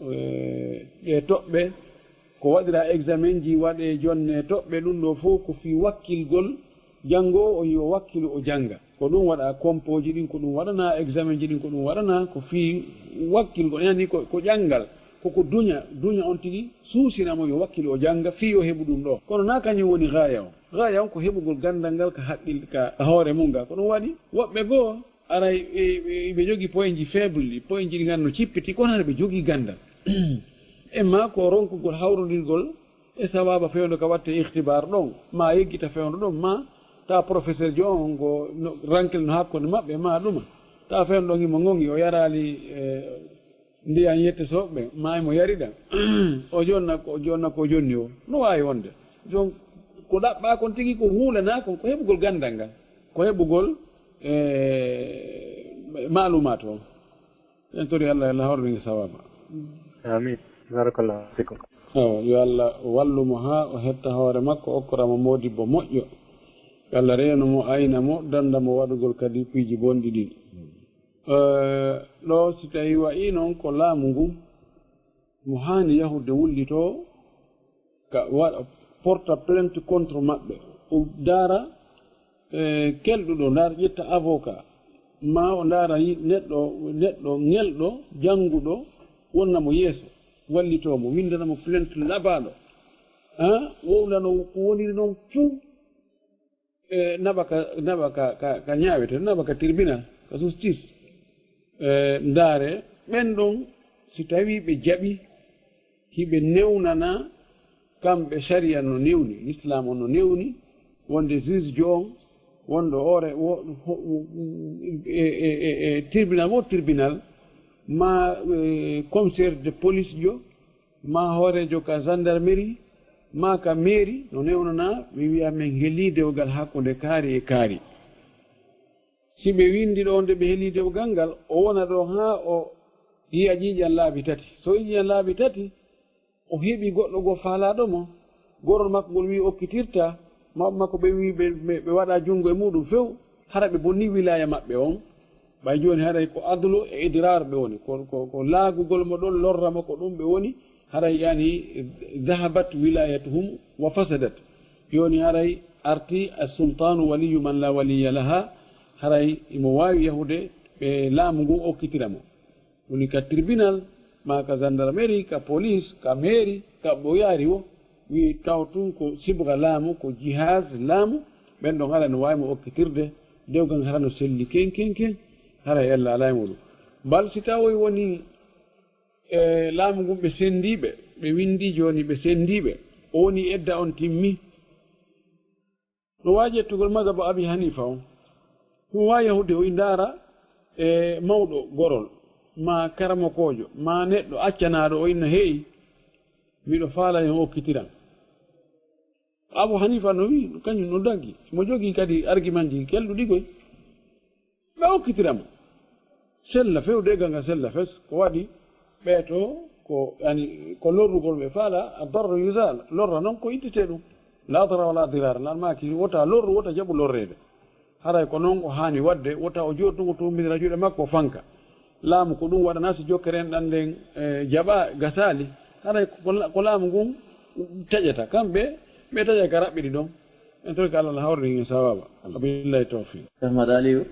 e, ɗe toɓɓe, ko waɗira examen ji, waɗe jonne toɓɓe, ɗum ɗo fof ko fii wakkilgol janngoowo on, yo wakkilu o jannga. Ko ɗum waɗa kompooji ɗin, ko ɗum waɗana examen ji ɗin, ko ɗum waɗana ko fii wakkilgol, yani ko, ko janngal, ko ko duña, duña on tigi suusina mo yo wakkilu o jannga fii yo heɓu ɗum ɗo. Kono naa kañum woni gaaya on. Gaaya on ko heɓugol ganndal ngal ka haqqil-, ka, ka hoore mum ngal. Ko ɗum waɗi woɓɓe goo aray ɓe, ɓe, ɓe jogi poinji faible ɗi, poinji ɗi ngan no cippiti, kono hara ɓe jogi ganndal. E maa ko ronkugol hawrondirgol e sawaaba fewndo ka watte ikhtibar ɗon, maa yeggita fewndo ɗon, maa ta professeur jo on ngo no, rankel no hakkunde maɓɓe, maa ɗuma. Ta fewndo ɗon imo ngongi, o yaraali, e, ndiyan yette soɓɓe, maa imo yarida. O jonna ko, o jonna ko jonni o. No waawi wonde. Jon ko ɗaɓɓaa kon tigi ko huulanaa kon, ko heɓugol ganndal ngal. Ko heɓugol, e, maalumaat o. En tori Allah, Allah hawrina en sawaaba. Amin. Barakallahu fikum. Ewa, yo Allah wallu mo haa o hetta hoore makko, okkora mo moodibbo moƴƴo. Yo Allah reeno mo, ayna mo, dannda mo waɗugol kadi piiji bonɗi ɗin. Eh, ɗo si tawii wa'ii noon ko laamu ngun, mo haani yahude wullitoo, ka waɗa, porta plainte contre maɓɓe. O ndaara, e, kelɗuɗo, ndaara, ƴetta avocat, maa o ndaara yi-, neɗɗo, neɗɗo ŋelɗo, jannguɗo, wonna mo yeeso, wallitoo mo, winndana mo plainte labaaɗo. Ah, wowlano ko woniri noon fuu, e, naɓa ka, naɓa ka, ka, ka ñaawete, naɓa ka tribunal, ka justice. E, ndaare, ɓen ɗon, si tawii ɓe jaɓi, Hiɓe newnana kamɓe sariya no newni, l'islam on no newni, wonde juge jo on, wonde hoore wo-, ho-, e, e, e, e tribunal wo tribunal, ma, e, commissaire de police jo, ma hoorejo ka gendarmerie, ma ka mairie, no newnana, ɓe wiya men heli dewgal hakkunde kaari e kaari. Si ɓe windi ɗo nde ɓe heli dewgal ngal, o wona ɗo haa o yiya ƴiiƴan laabi tati. So yiyan laabi tati, o heɓi goɗɗo goo faalaaɗo mo, gorol makko ngol wi'i okkitirta, mawɓe makko ɓe wi'i ɓe, ɓe, ɓe waɗa junngo e muuɗum few, hara ɓe bonni wilaaya maɓɓe on. Ɓay jooni haray ko adlu e idraar ɓe woni, ko, ko, ko laagugol mo ɗon lorra mo ko ɗum ɓe woni, haray yani zahabat wilayatuhum wa fasadat. Jooni haray arti as-sultanu waliyu man la waliya laha, haray imo waawi yahude ɓe laamu ngun okkitira mo. Woni ka tribunal, ma ka gendarmerie, ka police, ka mairie, ka ɓoyaari wo, wi'i taw tun ko sibga laamu, ko jihaz laamu, ɓen ɗon hara no waawi mo okkitirde, dewgal hara no selli ken, ken, ken, hara e ella alaa e muɗum. Bal si tawoy woni, e, laamu ngun ɓe sendiiɓe, ɓe windi jooni ɓe sendiiɓe, o woni edda on timmi. No waawi ƴettugol mazhabu Abi Hanifa on. Ɗum waawi yahude o ndaara e mawɗo gorol, ma karamokoojo, ma neɗɗo accanaaɗo o inna, "Hey, miɗo faala en okkitiran." Abu Hanifa no wi'i, kañum no daggi. Mo jogii kadi argumentji kelɗuɗi koy. Ɓe okkitira mo. Sella few, deggal ngal sella fes. Ko waɗi ɓee to ko, yani, ko lorrugol ɓe faala, a darru yuzal. Lorra noon ko ittitee ɗum. La darara wala dirar. Lan maaki wota lorru, wota jaɓu lorreede. Haray ko noon o haani waɗde, wota o jooɗo ɗum o tumbinira juuɗe makko o fanka. Laamu ko ɗum waɗana si jokkere en ɗan nden, e, jaɓa gasaali. Haray ko, ko laamu ngun taƴata. Kamɓe, ɓe taƴa ka raɓɓiɗi ɗon. En torki Allah no hawrani en sawaba. Wabillahi tawfiq. Ahmad Aliou.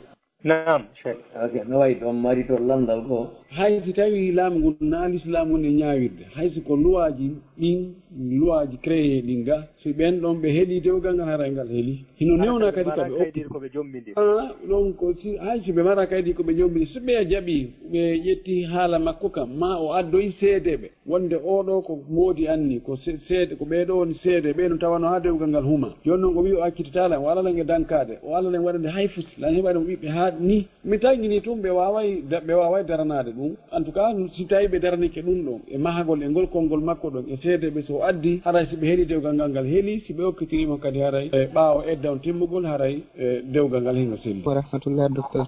Naam, Cheikh. Ok, no wayi ɗon mari to lanndal goo. Hay si tawi laamu ngun na lislaamu ngun e ñaawirde, hay si ko luwaaji ɗin, luwaaji créé ɗin ga, si ɓen ɗon ɓe heli dewgal ngal, haray ngal heli. Hino newna kadi ka ɓe okki. Ko ɓe jombindir. Ah, ɗon ko si, hay si ɓe mara kaydi ko ɓe jombindir, si ɓe jaɓi, ɓe ƴetti haala makko kam, ma o addoy seedeɓe. Wonde oo ɗoo ko moodi anni, ko se-, seede, ko ɓee ɗoo woni seede, ɓee no tawano haa dewgal ngal huma. Jooni noon o wi'i o accitataala, o alalan e dankaade, o alalan waɗande hay fusi, lan heɓani mo ɓiɓɓe haa ni. Mi tangini tun ɓe waaway da-, ɓe waaway daranaade ɗum. En tout cas, si tawi ɓe daranike ɗum ɗon, e mahagol e ngol konngol makko ɗon, e seedeɓe so o addi, haray si ɓe heli dewgal ngal ngal heli, si ɓe okkitiri mo kadi haray, e ɓaawo edda on timmugol, haray, e dewgal ngal hino selli. Wa rahmatullah, docteur.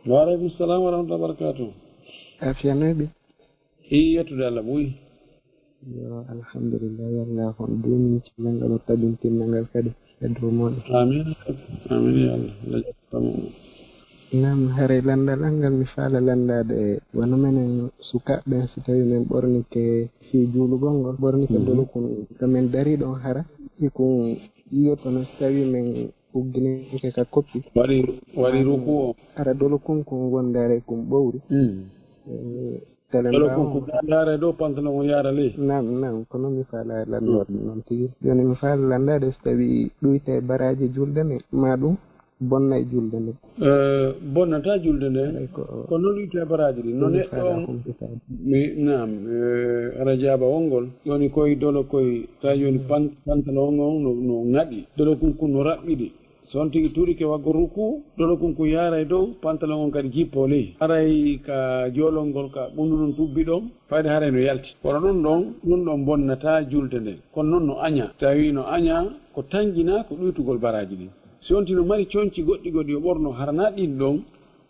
Wa aleykum salam wa rahmatullahi wa barakatuh. Afiya no ɓe? Hi, yettude Allah ɓuy. Yo, alhamdulillah, yo Allah on duumi cellal ngal, o tabintinna ngal kadi e dow mon. Amin. Amin, ya Allah. Allah jaɓa mo. Naam, haray lanndal an ngal mi faala lanndaade, wano menen sukaaɓe ɓen, si tawi men ɓornike fii juulugol ngol, ɓornike Mhm. dolokun, ko men dari ɗon hara, ikun yiyotono si tawi men ugginike ka koppi. Waɗi, waɗi ruku o. Hara dolokun kun wondaare kun ɓowri. Mm. Eh, Tele Ɗo ɓaawo. Ko, ko yaara e dow pantalon o yaara ley. Naam, naam, kono mi faala lanndorde noon tigi. Jooni mi faala lanndaade so tawi ɗuyta e baraaji julde nde, ma ɗum bonna e julde nde. Eh, bonnata julde nde. Ay, ko, ko noon ɗuyta e baraaji ɗi. No mi neɗɗo faala on humpitaade. Mi, naam, eh, aɗa jaaba wonngol. Jooni koye dolo koye, tawi jooni pan-, pantalon on no, no ŋaɗi. Dolo kun kun no raɓɓiɗi. So on tigi tuurike waggo ruku, dolo kun kun yaara e dow, pantalon on kadi jippo ley. Haray ka joolol ngol, ka ɓunndu ndun tubbi ɗon, fayde haray no yalti. Kono ɗun ɗon, ɗun ɗon bonnataa julde nden. Kono non no añaa. Tawi no añaa ko tanjinaa ko ɗuytugol baraaji ɗin. Si on tigi no mari conci goɗɗi goɗɗi o ɓorno, hara na ɗin ɗon,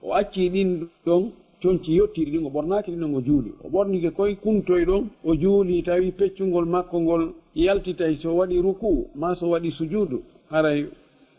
o accii ɗin ɗon, conci yottiiɗi ɗin, o ɓornaaki ɗin ɗon, o juuli. O ɓornike koy kuntoy ɗon, o juuli, tawi peccungol makko ngol yaltitay so waɗi ruku, maa so waɗi sujuudu. Haray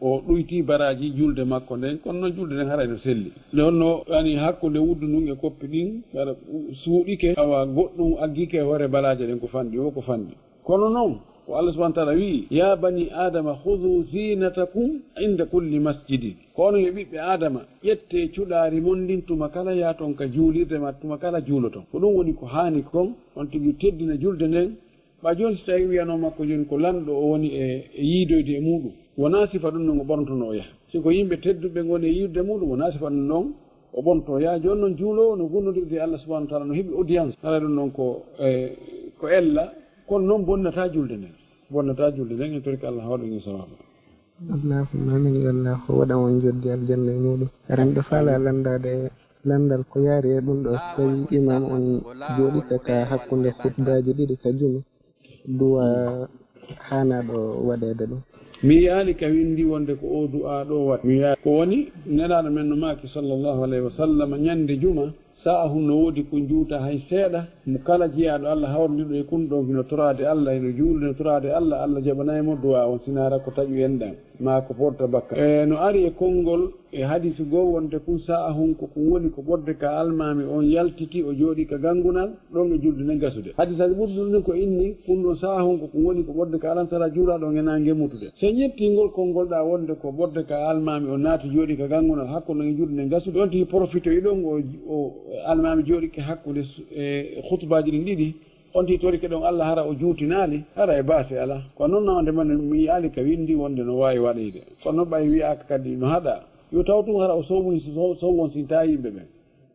o ɗuytii baraaji julde makko nden, kono non julde nden haray no selli. Nde honno, yani, hakkunde wuddu ndun e koppi ɗin, haray suuɗike, awa goɗɗum aggike e hoore baraaje ɗen, ko fanɗi, wo ko fanɗi. Kono non, ko Allah subhanahu wa ta'ala wi'i, "Ya bani Adama, khudhu zinatakum inda kulli masjidin." Ko onon yo ɓiɓɓe Adama, ƴettee cuɗaari mon ndin tuma kala yaaton ka juulirde ma, tuma kala juuloton. Ko ɗum woni ko haani kon, on tigi teddina julde nden, Ɓay jooni si tawii wiyanoo makko jooni ko lanɗo o woni e, e yiidoyde e muuɗum, wonaa sifa ɗum non o ɓornotonoo o yaha. Si ko yimɓe tedduɓe ngoni e yiidude muuɗum, wonaa sifa ɗum non o ɓornotoo o yaha. Jooni non juuloowo no gunnondirde e Allah subhanahu wa ta'ala, no heɓi audience. Haray ɗum non ko, e, Ko ella, kono noon bonnataa julde nden. Bonnataa julde nden, en torike Allah hawra en e sawaaba. Allahumma amin, yo Allah waɗan on joddi aljanna e muɗum. Aɗa faalaa lanndaade lanndal ko yaari e ɗum ɗo, so tawii imaam on jooɗike ka hakkunde khutbaaji ɗiɗi ka juma, duwaa haanaaɗo waɗeede ɗum? Mi yiyaali ka winndi wonde ko o du'aa ɗo waɗ. Mi yiyaali. Ko woni, Nelaaɗo men no maaki, sallallahu alayhi wa sallam, ñande juma, sa'a hun no woodi ko juuta hay seeɗa, mo kala jiyaaɗo Allah hawrondiiɗo e kun ɗon hino toraade Allah, hino juulude, hino toraade Allah, Allah jaɓanay mo du'aa on, sinaa hara ko taƴu enɗan, maa ko porta bakka. E no ari e konngol e hadiisu goo wonde kun sa'a hun ko kun woni ko ɓorde ka almaami on yaltiti, o jooɗii ka ganngunal, ɗon e julde nden gasude. Hadiisaaji ɓurɗi ɗum ɗin ko inni, kun ɗon sa'a hun ko kun woni ko ɓorde ka alamtara juulaa ɗon e naange mutude. So en ƴettii ngol konngol ɗaa wonde ko ɓorde ka almaami o naati jooɗii ka ganngunal hakkunde e julde nden gasude, on tigi profitoyi ɗon o, o almaami jooɗike hakkunde su-, e khutbaaji ɗin ɗiɗi, on tigi torike ɗon Allah hara o juutinaali, hara e baasi alaa. Ko non na wonde man mi yiyaali ka winndi wonde no waawi waɗeyde. Kono ɓay wi'aaka kadi no haɗaa. Yo taw tun hara o sowmoyi so, so, sowon sintaa yimɓe ɓen.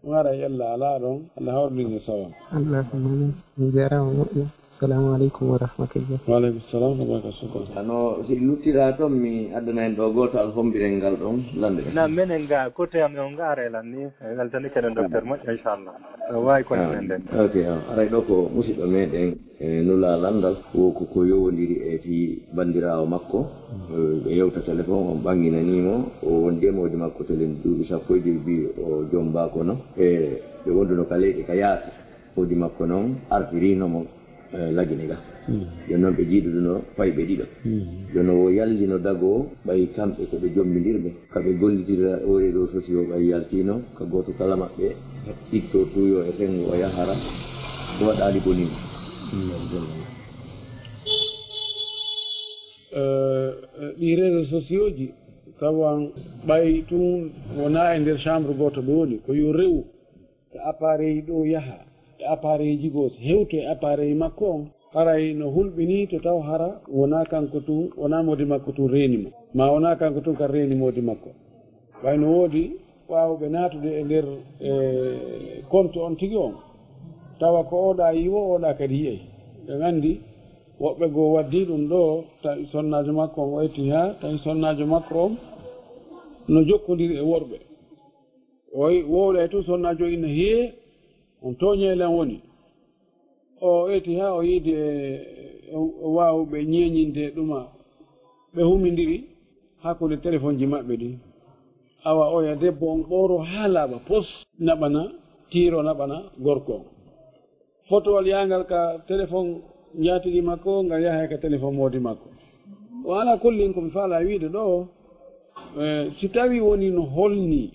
Ɗum haray ella alaa ɗon, Allah hawrinin e sawab. Allahumma amin. On njaaraama moƴƴo. Assalamu aleykum wa rahmatullah. Wa aleykum salam wa rahmatullah. Ano, si luttira toon, mi addana en ɗo gooto alhombiren ngal ɗon, lande. Na menen ga, kote am on ga aray lan ni, e weltani kene docteur moƴƴo, inchallah. O waawi kono Ah, men den. Ok, ah, aray ɗo ko musidɗo meɗen, e nula landal, wo ko, ko yowondiri e fii bandiraawo makko. Eh, ɓe yewta téléphone, on ɓanginanii mo, o wondi e moodi makko telen duuɓi sappo e joy, bii o jombaa kono. E ɓe wonduno ka leyɗe ka yaasi. Moodi makko noon artirino mo, eh, Lagine ga. Mm. Jooni noon ɓe jiiduduno fayɓe ɗiɗo. Mm. Jooni o yallino dagoo, ɓay kamɓe ko ɓe jombindirɓe. Ka ɓe gollitira o réseau sociaux, ɓay yaltino, ka gooto kala maɓɓe itto tuyo e senngo o yahara, ko waɗaali bonii. Mm. Eh, eh, ɗi réseau sociaux ji, tawan ɓay tun wonaa e nder chambre gooto ɓe woni, ko yo rewu e appareil ɗo yaha, e appareil ji goo, hewto e appareil makko on, haray no hulɓinii to taw hara wonaa kanko tun, wonaa moodi makko tun reeni mo, maa wonaa kanko tun kan reeni moodi makko. Ɓay no woodi waawuɓe naatude e nder, e, compte on tigi on, tawa ko oɗa yiwo, oɗa kadi yi'ay. Ɓe nganndi woɓɓe goo waddii ɗum ɗo, tawi sonnaajo makko on o etti haa, tawi sonnaajo makko on no jokkondiri e worɓe. O wi-, wowlay tun sonnaajo ina hiyee, on tooñay lan woni. O eti haa o yiidi e, e waawuɓe ñeeñinde ɗuma. Ɓe humindiri hakkunde telefonji maɓɓe ɗin. Awa oya debbo on ɓooro haa laaɓa pos, naɓana, tiiro naɓana gorko on. Fotowal yahangal ka telefon njaatigi makko, ngal yahay ka telefon moodi makko. O ala kullin ko mi faala wiide ɗo, eh, si tawi woni no holni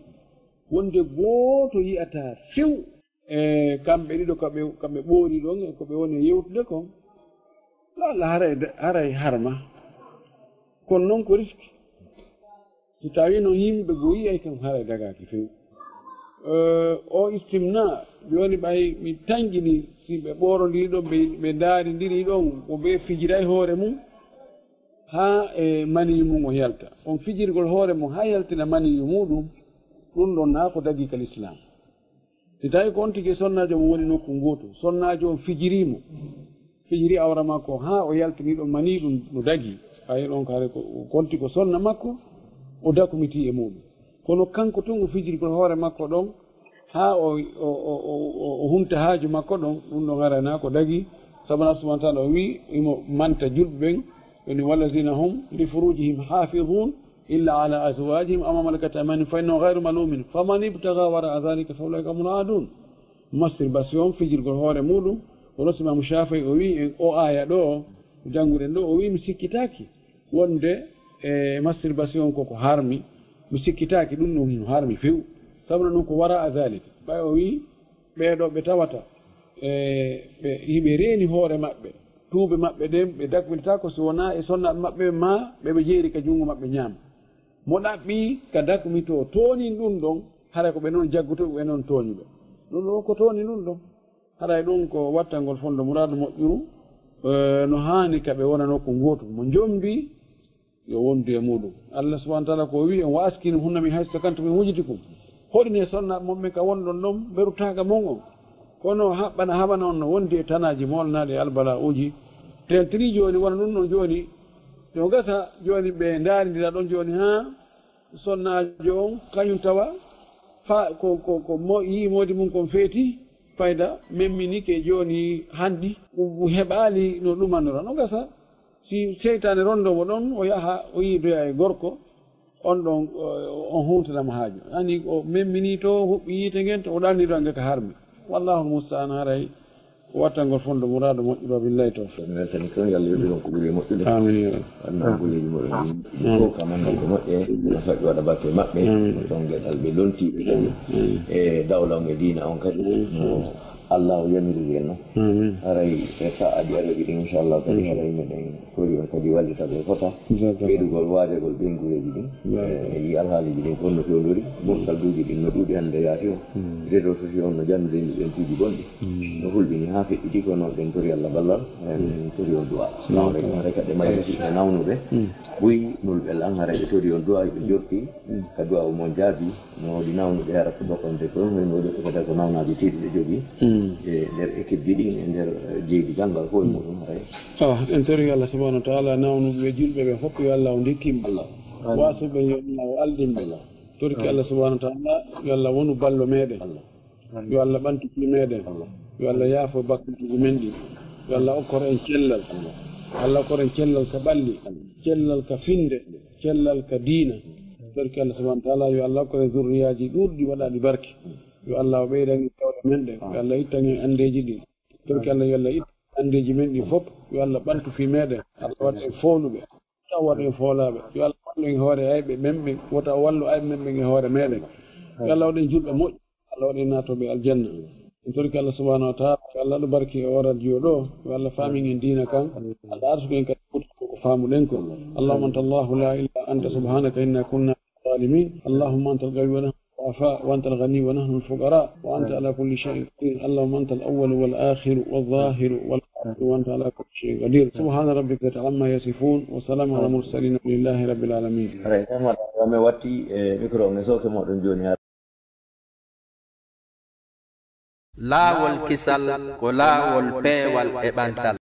wonde gooto yi'ata few, e kamɓe ɗiɗo, kamɓe, kamɓe ɓoori ɗon, e ko ɓe woni e yewtude kon, lalla haray, haray harma. Kono noon ko riski. Si tawi noon yimɓe goo yi'ay kam, haray dagaaki few. Eh, o istimna, jooni ɓay mi tanƴini, si ɓe ɓoorondiri ɗon, ɓe, ɓe ndaarindiri ɗon, ko ɓe fijiray hoore mum, haa e maniyu mum o yalta. On fijirgol hoore mum haa yaltina maniyu muɗum, ɗum ɗon naa ko dagii ka lislaam. Si tawi ko on tigi e sonnaajo mum woni nokku ngootu, sonnaajo on fijirii mo, fijiri awra makko haa o yaltini ɗon manii ɗum no dagii, ɓay ɗon ko haray ko, ko on tigi ko sonna makko, o dakumitii e muɗum. Kono kanko tun o fijirgol hoore makko ɗon, haa o, o, o, o, o, o humta haaju makko ɗon, ɗum ɗon haray naa ko dagii. Sabu Allah subhanahu wa ta'ala o wi'i, imo manta julɓe ɓen, woni, "Wallazina hum li furujihim hafizun, illa ala azwajihim aw ma malakat aymanuhum fa innahum ghayru malumin. Faman ibtagha wara'a dhalika fa ulaika humul adun." Masturbation, fijirgol hoore muɗum, kono si Imaamu Shaafi'i o wi'i en o aaya ɗo, jannguɗen ɗo, o wi'i mi sikkitaaki wonde e masturbation ko ko harmi, mi sikkitaaki ɗum ɗum hino harmi few. Sabu ɗum ko wara'a dhalik. Ɓay o wi'i ɓee ɗoo ɓe tawata, e, ɓe, hiɓe reeni hoore maɓɓe, tuuɓe maɓɓe ɗen, ɓe dakmitaako si wonaa e sonnaaɓe maɓɓe, maa ɓe ɓe jeeri ka junngo maɓɓe ñaamo. Mo ɗaɓɓi ka dakmitoo toonin ɗum ɗon, haray ko ɓe non jaggotoo, ɓe non tooñuɓe. Ɗum ɗon ko tooni ɗum ɗon. Haray ɗum ko wattangol fondo muraadu moƴƴuru, e, no haani ka ɓe wonanoo ko gootum. Mo jombi, yo wondu e muɗum. Allah subhanahu wa ta'ala ko wi'i en, "Wa askinuhunna min haythu sakantum min wujdikum." Hoɗinee sonnaaɓe mon ɓen ka wonɗon ɗon, ɓe ruttaaka mon on. Kono haɓɓana haɓana on no wondi e tanaaji moolnaaɗi e albala'uuji. Tentiri jooni wona ɗum ɗon jooni. No gasa jooni ɓe ndaarindira ɗon jooni haa sonnaajo on kañum tawa fa ko, ko, ko mo yii moodi mum kon feeti fayda memminike jooni hanɗi. Ɗum heɓaali no ɗumanora. No gasa si seytaane rondo mo ɗon o yaha o yiidoya e gorko on ɗon, o, on huntata mo haaju. Ani o memmini to huɓɓi yiite ngen to o ɗanni ɗo nge ka harmi. Wallahu musta'an haray. Wattangol fondo muraado moƴƴuɗo billahi tawfiq. Min weltani toon, Yalla yoɓi on ko ɓuri e moƴƴude. Amin ya Rabbi. Anna guleeji moɗon ɗin fof kam annal ko moƴƴe, no faƴƴi waɗa batte maɓɓe. Amin. Ko toon geɗal ɓe lonti ɓe kadi. Amin. E dawla on e diina on kadi. Amin. No Allah o yamiri en no. Amin. Haray e sa'aaji arooji ɗin inchallah kadi haray meɗen kori on kadi wallita ɓe fota. Ɓeydugol waajagol ɓeyngureeji ɗin. E yi alhaaliiji ɗin fof no fewndori. Mursalduuji ɗin no ɗuuɗi hannde yaati o. Réseaux sociaux on no jannude yimɓe ɓen piiji bonɗi. No hulɓini haa feƴƴiti kono ɗen tori Allah ballal. Emin tori on du'a. Salamu aleykum. Haray kadi mayde si ɓe nawnuɓe. Buy nulɓe lan haray ɓe tori on du'a ɓe jorti. Ka du'a o mon jaabi. No waɗi nawnuɓe hara ko dokonde ko, min waɗi ko kadi ko nawnaaji tedduɗe jogi. E nder équipe ji ɗin, e nder, eh, jeydi ganngal fof e muɗum haray. Awa, en tori Allah subhanahu wa ta'ala nawnuɓe ɓe julɓe ɓe fof yo Allah o ndikkim. Allah. Wasuɓe yo Allah o aldin ɓe. Allah. Torki Allah subhanahu wa ta'ala yo Allah wonu ballo meɗen. Allah. Yo Allah ɓantu fi meɗen. Allah. Yo Allah yaafo bakkutuji men ɗi. Yo Allah okkor en cellal. Allah. Allah okkor en cellal ka ɓalli. Allah. Cellal ka finde. Cellal ka diina. Torki Allah subhanahu wa ta'ala yo Allah okkor en zurriyaji ɗuuɗi waɗaɗi barke. Yo Allah o ɓeydan en jawle men ɗe. Yo Allah ittan en andeji ɗi. Torki Allah yo Allah ittan andeji men ɗi fof. Yo Allah ɓantu fi meɗen. Allah waɗa en fowluɓe. Taw waɗa en foolaaɓe. Yo Allah wallu en e hoore ayɓe men ɓen. Wota o wallu ayɓe men ɓen e hoore meɗen. Yo Allah waɗa en julɓe moƴƴe. Allah waɗa en naatoɓe aljanna. En torki Allah subhanahu wa ta'ala. Yo Allah waɗu barke e o radio ɗo. Yo Allah faamin en diina kan. Allah arsuku en kadi ko faamuɗen ko. اللهم أنت الله لا إله إلا أنت سبحانك إنا كنا من الظالمين. اللهم أنت القوي ونحن الضعفاء وأنت الغني ونحن الفقراء وأنت على كل شيء قدير. اللهم أنت الأول والآخر والظاهر والباطن وأنت على كل شيء قدير. سبحان ربك رب العزة عما يصفون وسلام على المرسلين والحمد لله رب العالمين. Haray tan waɗa mi watti e micro on e sooke moɗon jooni. Laawol kisal ko laawol peewal e ɓantal.